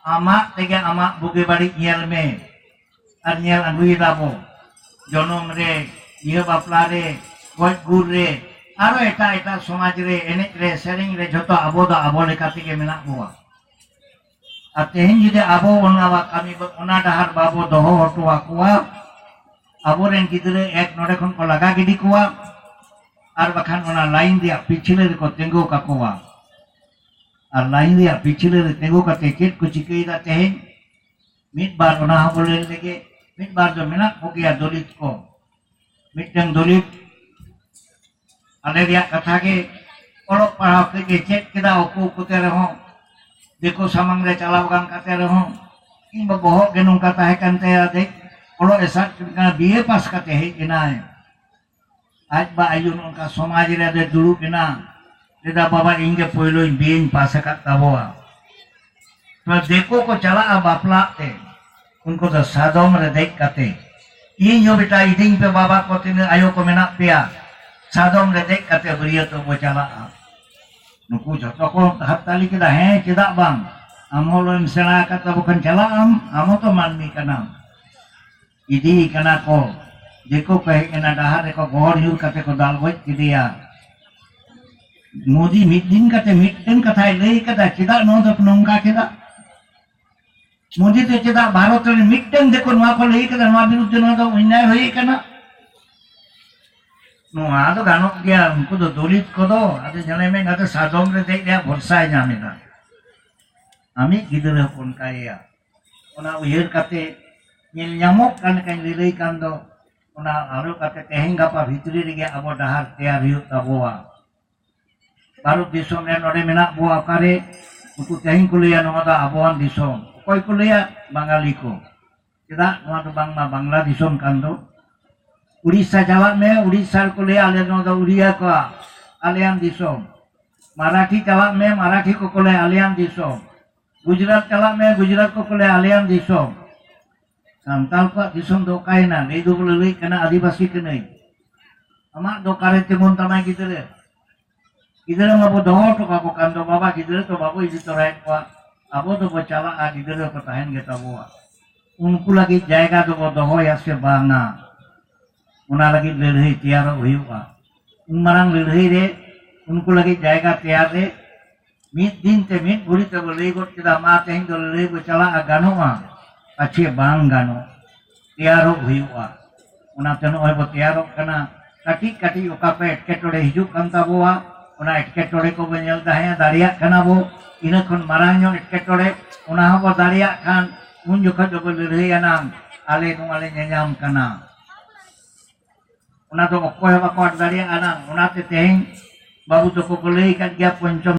ᱟᱢᱟᱜ ᱛᱮᱜᱮ ᱟᱢᱟᱜ ᱵᱩᱜᱤ ᱵᱟᱹᱲᱤᱡ ᱧᱮᱞ ᱢᱮ᱾ ᱟᱨ ᱧᱮᱞ ᱟᱹᱜᱩᱭᱮᱫᱟ ᱵᱚ, ᱡᱚᱱᱚᱢ ᱨᱮ, ᱵᱤᱦᱟᱹ ᱵᱟᱯᱞᱟ ᱨᱮ, ᱜᱚᱡ ᱜᱩᱨ ᱨᱮ, ᱟᱨᱚ ᱮᱴᱟᱜ ᱮᱴᱟᱜ ᱥᱚᱢᱟᱡᱽ ᱨᱮ, ᱮᱱᱮᱡ ᱨᱮ, ᱥᱮᱨᱮᱧ ᱨᱮ, ᱡᱷᱚᱛᱚ ᱟᱵᱚ ᱫᱚ ᱟᱵᱚ ᱞᱮᱠᱟ ᱛᱮᱜᱮ ᱢᱮᱱᱟᱜ ᱵᱚᱣᱟ᱾ ᱟᱨ ᱛᱮᱦᱮᱧ ᱡᱩᱫᱤ ᱟᱵᱚ ᱚᱱᱟ ᱠᱟᱹᱢᱤ, ᱚᱱᱟ ᱰᱟᱦᱟᱨ ᱵᱟᱵᱚ ᱫᱚᱦᱚ ᱦᱚᱴᱚ ᱟᱠᱚᱣᱟ, ᱟᱵᱚᱨᱮᱱ ᱜᱤᱫᱽᱨᱟᱹ ᱮᱠ ᱱᱚᱰᱮ ᱠᱷᱚᱱ ᱠᱚ ᱞᱟᱜᱟ ᱜᱤᱰᱤ ᱠᱚᱣᱟ, ᱟᱨ ᱵᱟᱠᱷᱟᱱ ᱚᱱᱟ ᱞᱟᱭᱤᱱ ᱨᱮᱭᱟᱜ ᱯᱤᱪᱷᱞᱟᱹ ᱨᱮᱠᱚ ᱛᱤᱸᱜᱩ ᱠᱟᱠᱚᱣᱟ᱾ ᱟᱨ ᱞᱟᱭᱤᱱ ᱨᱮᱭᱟᱜ ᱯᱤᱪᱷᱞᱟᱹ ᱨᱮ ᱛᱤᱸᱜᱩ ᱠᱟᱛᱮ ᱪᱮᱫ ᱠᱚ ᱪᱤᱠᱟᱹᱭᱮᱫᱟ ᱛᱮᱦᱮᱧ? ᱢᱤᱫ ᱵᱟᱨ ᱚᱱᱟ ᱦᱚᱸ ᱵᱚ ᱞᱟᱹᱭ ᱞᱮᱜᱮ᱾ ᱢᱤᱫ ᱵᱟᱨ ᱫᱚ ᱢᱮᱱᱟᱜ ᱠᱚᱜᱮᱭᱟ ᱫᱚᱞᱤᱛ ᱠᱚ᱾ ᱢᱤᱫᱴᱟᱝ ᱫᱚᱞᱤᱛ ᱟᱞᱮ ᱨᱮᱭᱟᱜ ᱠᱟᱛᱷᱟ ᱜᱮ, ᱚᱞᱚᱜ ᱯᱟᱲᱦᱟᱣ ᱠᱟᱹᱡ ᱮ ᱪᱮᱫ ᱠᱮᱫᱟ, ᱩᱠᱩ ᱩᱠᱩᱛᱮ ᱨᱮᱦᱚᱸ, ᱫᱤᱠᱩ ᱥᱟᱢᱟᱝ ᱨᱮ ᱪᱟᱞᱟᱣ ᱵᱟᱝ ᱠᱟᱛᱮ ᱨᱮᱦᱚᱸ, ᱠᱤᱝᱵᱟ ᱵᱚᱦᱚᱜ ᱜᱮ ᱱᱚᱝᱠᱟ ᱛᱟᱦᱮᱸ ᱠᱟᱱ ᱛᱟᱭᱟ, ᱫᱮᱡ ᱚᱞᱚᱜ ᱮ ᱥᱟᱵ ᱠᱮᱫ ᱠᱷᱟᱱ ᱵᱤ ᱮ ᱯᱟᱥ ᱠᱟᱛᱮ ᱦᱮᱡ ᱮᱱᱟᱭ᱾ ᱟᱡ ᱵᱟ ᱟᱭᱳ ᱱᱚᱝᱠᱟ ᱥᱚᱢᱟᱡᱽ ᱨᱮ ᱟᱫᱚᱭ ᱫᱩᱲᱩᱵ ᱮᱱᱟ, ᱞᱟᱹᱭᱫᱟ, "ᱵᱟᱵᱟ, ᱤᱧ ᱜᱮ ᱯᱳᱭᱞᱳᱧ ᱵᱤ ᱮᱧ ᱯᱟᱥ ᱟᱠᱟᱫ ᱛᱟᱵᱚᱣᱟ᱾" ᱛᱚ ᱫᱤᱠᱩ ᱠᱚ ᱪᱟᱞᱟᱜᱼᱟ ᱵᱟᱯᱞᱟᱜ ᱛᱮ, ᱩᱱᱠᱩ ᱫᱚ ᱥᱟᱫᱚᱢ ᱨᱮ ᱫᱮᱡ ᱠᱟᱛᱮ, ᱤᱧ ᱦᱚᱸ ᱵᱮᱴᱟ ᱤᱫᱤᱧ ᱯᱮ ᱵᱟᱵᱟ ᱠᱚ, ᱛᱤᱱᱟᱹᱜ ᱟᱭᱳ ᱠᱚ ᱢᱮᱱᱟᱜ ᱯᱮᱭᱟ, ᱥᱟᱫᱚᱢ ᱨᱮ ᱫᱮᱡ ᱠᱟᱛᱮ ᱵᱟᱹᱨᱭᱟᱹᱛᱚᱜ ᱵᱚ ᱪᱟᱞᱟᱜᱼᱟ᱾ ᱱᱩᱠᱩ ᱡᱷᱚᱛᱚ ᱠᱚ ᱦᱟᱛᱛᱟᱞᱤ ᱠᱮᱫᱟ, "ᱦᱮᱸ, ᱪᱮᱫᱟᱜ ᱵᱟᱝ? ᱟᱢ ᱦᱚᱸ ᱞᱚᱭᱮᱢ ᱥᱮᱬᱟ ᱟᱠᱟᱫ ᱛᱟᱵᱚ ᱠᱷᱟᱱ ᱪᱟᱞᱟᱜ ᱟᱢ, ᱟᱢ ᱦᱚᱸᱛᱚ ᱢᱟᱹᱱᱢᱤ ᱠᱟᱱᱟᱢ᱾" ᱤᱫᱤᱭᱮ ᱠᱟᱱᱟ ᱠᱚ, ᱫᱤᱠᱩ ᱠᱚ ᱦᱮᱡ ᱮᱱᱟ, ᱰᱟᱦᱟᱨ ᱨᱮᱠᱚ ᱜᱚᱦᱚᱲ ᱧᱩᱨ ᱠᱟᱛᱮ ᱠᱚ ᱫᱟᱞ ᱜᱚᱡ ᱠᱮᱫᱮᱭᱟ᱾ ᱢᱳᱫᱤ ᱢᱤᱫ ᱫᱤᱱ ᱠᱟᱛᱮ ᱢᱤᱫᱴᱮᱱ ᱠᱟᱛᱷᱟᱭ ᱞᱟᱹᱭ ᱠᱟᱫᱟ, ᱪᱮᱫᱟᱜ ᱱᱚᱣᱟ ᱫᱚ ᱱᱚᱝᱠᱟ ᱠᱮᱫᱟ? ᱢᱳᱫᱤ ᱫᱚ ᱪᱮᱫᱟᱜ ᱵᱷᱟᱨᱚᱛ ᱨᱮ ᱢᱤᱫᱴᱮᱱ ᱫᱤᱠᱩ ᱱᱚᱣᱟ ᱠᱚ ᱞᱟᱹᱭ ᱠᱟᱫᱟ, ᱱᱚᱣᱟ ᱵᱤᱨᱩᱫᱽᱫᱷᱮ ᱱᱚᱣᱟ ᱫᱚ ᱚᱱᱭᱟᱭ ᱦᱩᱭ ᱠᱟᱱᱟ? ᱱᱚᱣᱟ ᱫᱚ ᱜᱟᱱᱚᱜ ᱜᱮᱭᱟ, ᱩᱱᱠᱩ ᱫᱚ ᱫᱚᱞᱤᱛ ᱠᱚᱫᱚ ᱟᱫᱚ ᱧᱮᱞᱮ ᱢᱮ, ᱟᱫᱚ ᱥᱟᱫᱚᱢ ᱨᱮ ᱫᱮᱡ ᱨᱮᱭᱟᱜ ᱵᱷᱚᱨᱥᱟᱭ ᱧᱟᱢ ᱮᱫᱟ᱾ ᱟᱢᱤᱡ ᱜᱤᱫᱽᱨᱟᱹ ᱦᱚᱯᱚᱱ ᱠᱟᱭᱮᱭᱟ, ᱚᱱᱟ ᱩᱭᱦᱟᱹᱨ ᱠᱟᱛᱮ ᱧᱮᱞ ᱧᱟᱢᱚᱜ ᱠᱟᱱ ᱞᱮᱠᱟᱧ ᱞᱟᱹᱞᱟᱹᱭ ᱠᱟᱱ ᱫᱚ, ᱚᱱᱟ ᱟᱞᱚ ᱠᱟᱛᱮ ᱛᱮᱦᱮᱧ ᱜᱟᱯᱟ ᱵᱷᱤᱛᱨᱤ ᱨᱮᱜᱮ ᱟᱵᱚ ᱰᱟᱦᱟᱨ ᱛᱮᱭᱟᱨ ᱦᱩᱭᱩᱜ ᱛᱟᱵᱚᱣᱟ᱾ ᱵᱷᱟᱨᱚᱛ ᱫᱤᱥᱚᱢ ᱨᱮ ᱱᱚᱰᱮ ᱢᱮᱱᱟᱜ ᱵᱚᱣᱟ ᱚᱠᱟᱨᱮ? ᱩᱱᱠᱩ ᱛᱮᱦᱮᱧ ᱠᱚ ᱞᱟᱹᱭᱟ ᱱᱚᱣᱟ ᱫᱚ ᱟᱵᱚᱣᱟᱱ ᱫᱤᱥᱚᱢ᱾ ᱚᱠᱚᱭ ᱠᱚ ᱞᱟᱹᱭᱟ? ᱵᱟᱝᱟᱞᱤ ᱠᱚ᱾ ᱪᱮᱫᱟᱜ? ᱱᱚᱣᱟ ᱫᱚ ᱵᱟᱝᱢᱟ ᱵᱟᱝᱞᱟ ᱫᱤᱥᱚᱢ ᱠᱟᱱ ᱫᱚ᱾ ᱩᱲᱤᱥᱥᱟ ᱪᱟᱞᱟᱜ ᱢᱮ, ᱩᱲᱤᱥᱥᱟ ᱨᱮᱠᱚ ᱞᱟᱹᱭᱟ ᱟᱞᱮ ᱱᱚᱣᱟ ᱫᱚ ᱩᱲᱤᱭᱟ ᱠᱚᱣᱟᱜ, ᱟᱞᱮᱭᱟᱱ ᱫᱤᱥᱚᱢ᱾ ᱢᱟᱨᱟᱴᱷᱤ ᱪᱟᱞᱟᱜ ᱢᱮ, ᱢᱟᱨᱟᱴᱷᱤ ᱠᱚᱠᱚ ᱞᱟᱹᱭᱟ ᱟᱞᱮᱭᱟᱱ ᱫᱤᱥᱚᱢ᱾ ᱜᱩᱡᱽᱨᱟᱴ ᱪᱟᱞᱟᱜ ᱢᱮ, ᱜᱩᱡᱽᱨᱟᱴ ᱠᱚᱠᱚ ᱞᱟᱹᱭᱟ ᱟᱞᱮᱭᱟᱱ ᱫᱤᱥᱚᱢ᱾ ᱥᱟᱱᱛᱟᱲ ᱠᱚᱣᱟᱜ ᱫᱤᱥᱚᱢ ᱫᱚ ᱚᱠᱟᱭᱮᱱᱟ? ᱞᱟᱹᱭ ᱫᱚᱵᱚ ᱞᱟᱹᱞᱟᱹᱭ ᱠᱟᱱᱟ ᱟᱹᱫᱤᱵᱟᱹᱥᱤ ᱠᱟᱹᱱᱟᱹᱧ᱾ ᱟᱢᱟᱜ ᱫᱚ ᱚᱠᱟᱨᱮ ᱛᱤᱸᱜᱩᱱ ᱛᱟᱢᱟᱭ ᱜᱤᱫᱽᱨᱟᱹ? ᱜᱤᱫᱽᱨᱟᱹ ᱢᱟᱵᱚ ᱫᱚᱦᱚ ᱦᱚᱴᱚ ᱠᱟᱠᱚ ᱠᱟᱱ ᱫᱚ, ᱵᱟᱵᱟ ᱜᱤᱫᱽᱨᱟᱹ ᱫᱚ ᱵᱟᱵᱚ ᱤᱫᱤ ᱛᱚᱨᱟᱭᱮᱫ ᱠᱚᱣᱟ, ᱟᱵᱚ ᱫᱚᱵᱚ ᱪᱟᱞᱟᱜᱼᱟ, ᱜᱤᱫᱽᱨᱟᱹ ᱠᱚ ᱛᱟᱦᱮᱱ ᱜᱮ ᱛᱟᱵᱚᱣᱟ᱾ ᱩᱱᱠᱩ ᱞᱟᱹᱜᱤᱫ ᱡᱟᱭᱜᱟ ᱫᱚᱵᱚ ᱫᱚᱦᱚᱭᱟ ᱥᱮ ᱵᱟᱝᱟ? ᱚᱱᱟ ᱞᱟᱹᱜᱤᱫ ᱞᱟᱹᱲᱦᱟᱹᱭ ᱛᱮᱭᱟᱨᱚᱜ ᱦᱩᱭᱩᱜᱼᱟ᱾ ᱩᱱ ᱢᱟᱨᱟᱝ ᱞᱟᱹᱲᱦᱟᱹᱭ ᱨᱮ ᱩᱱᱠᱩ ᱞᱟᱹᱜᱤᱫ ᱡᱟᱭᱜᱟ ᱛᱮᱭᱟᱨ ᱨᱮ ᱢᱤᱫ ᱫᱤᱱ ᱛᱮ ᱢᱤᱫ ᱜᱷᱩᱲᱤ ᱛᱮᱵᱚ ᱞᱟᱹᱭ ᱜᱚᱫ ᱠᱮᱫᱟ, ᱢᱟ ᱛᱮᱦᱮᱧ ᱫᱚ ᱞᱟᱹᱲᱦᱟᱹᱭ ᱵᱚ ᱪᱟᱞᱟᱜᱼᱟ, ᱜᱟᱱᱚᱜᱼᱟ? ᱯᱟᱪᱷᱮ ᱵᱟᱝ ᱜᱟᱱᱚᱜ, ᱛᱮᱭᱟᱨᱚᱜ ᱦᱩᱭᱩᱜᱼᱟ᱾ ᱚᱱᱟᱛᱮ ᱱᱚᱜᱼᱚᱭ ᱵᱚ ᱛᱮᱭᱟᱨᱚᱜ ᱠᱟᱱᱟ᱾ ᱠᱟᱹᱴᱤᱡ ᱠᱟᱹᱴᱤᱡ ᱚᱠᱟ ᱠᱚ ᱮᱴᱠᱮᱴᱚᱬᱮ ᱦᱤᱡᱩᱜ ᱠᱟᱱ ᱛᱟᱵᱚᱣᱟ, ᱚᱱᱟ ᱮᱴᱠᱮᱴᱚᱬᱮ ᱠᱚᱵᱚ ᱧᱮᱞ ᱛᱟᱦᱮᱸᱫ, ᱫᱟᱲᱮᱭᱟᱜ ᱠᱟᱱᱟ ᱵᱚ᱾ ᱤᱱᱟᱹ ᱠᱷᱚᱱ ᱢᱟᱨᱟᱝ ᱧᱚᱜ ᱮᱴᱠᱮᱴᱚᱬᱮ, ᱚᱱᱟ ᱦᱚᱸᱵᱚ ᱫᱟᱲᱮᱭᱟᱜ ᱠᱷᱟᱱ ᱩᱱ ᱡᱚᱠᱷᱚᱱ ᱫᱚᱵᱚ ᱞᱟᱹᱲᱦᱟᱹᱭ ᱟᱱᱟᱝ, ᱟᱞᱮ ᱱᱚᱣᱟ ᱞᱮ ᱧᱮᱧᱟᱢ ᱠᱟᱱᱟ᱾ ᱚᱱᱟ ᱫᱚ ᱚᱠᱚᱭ ᱦᱚᱸ ᱵᱟᱠᱚ ᱟᱴ ᱫᱟᱲᱮᱭᱟᱜᱼᱟ ᱱᱟᱝ᱾ ᱚᱱᱟᱛᱮ ᱛᱮᱦᱮᱧ ᱵᱟᱹᱵᱩ ᱛᱟᱠᱚ ᱠᱚ ᱞᱟᱹᱭ ᱟᱠᱟᱫ ᱜᱮᱭᱟ, ᱯᱚᱧᱪᱚᱢ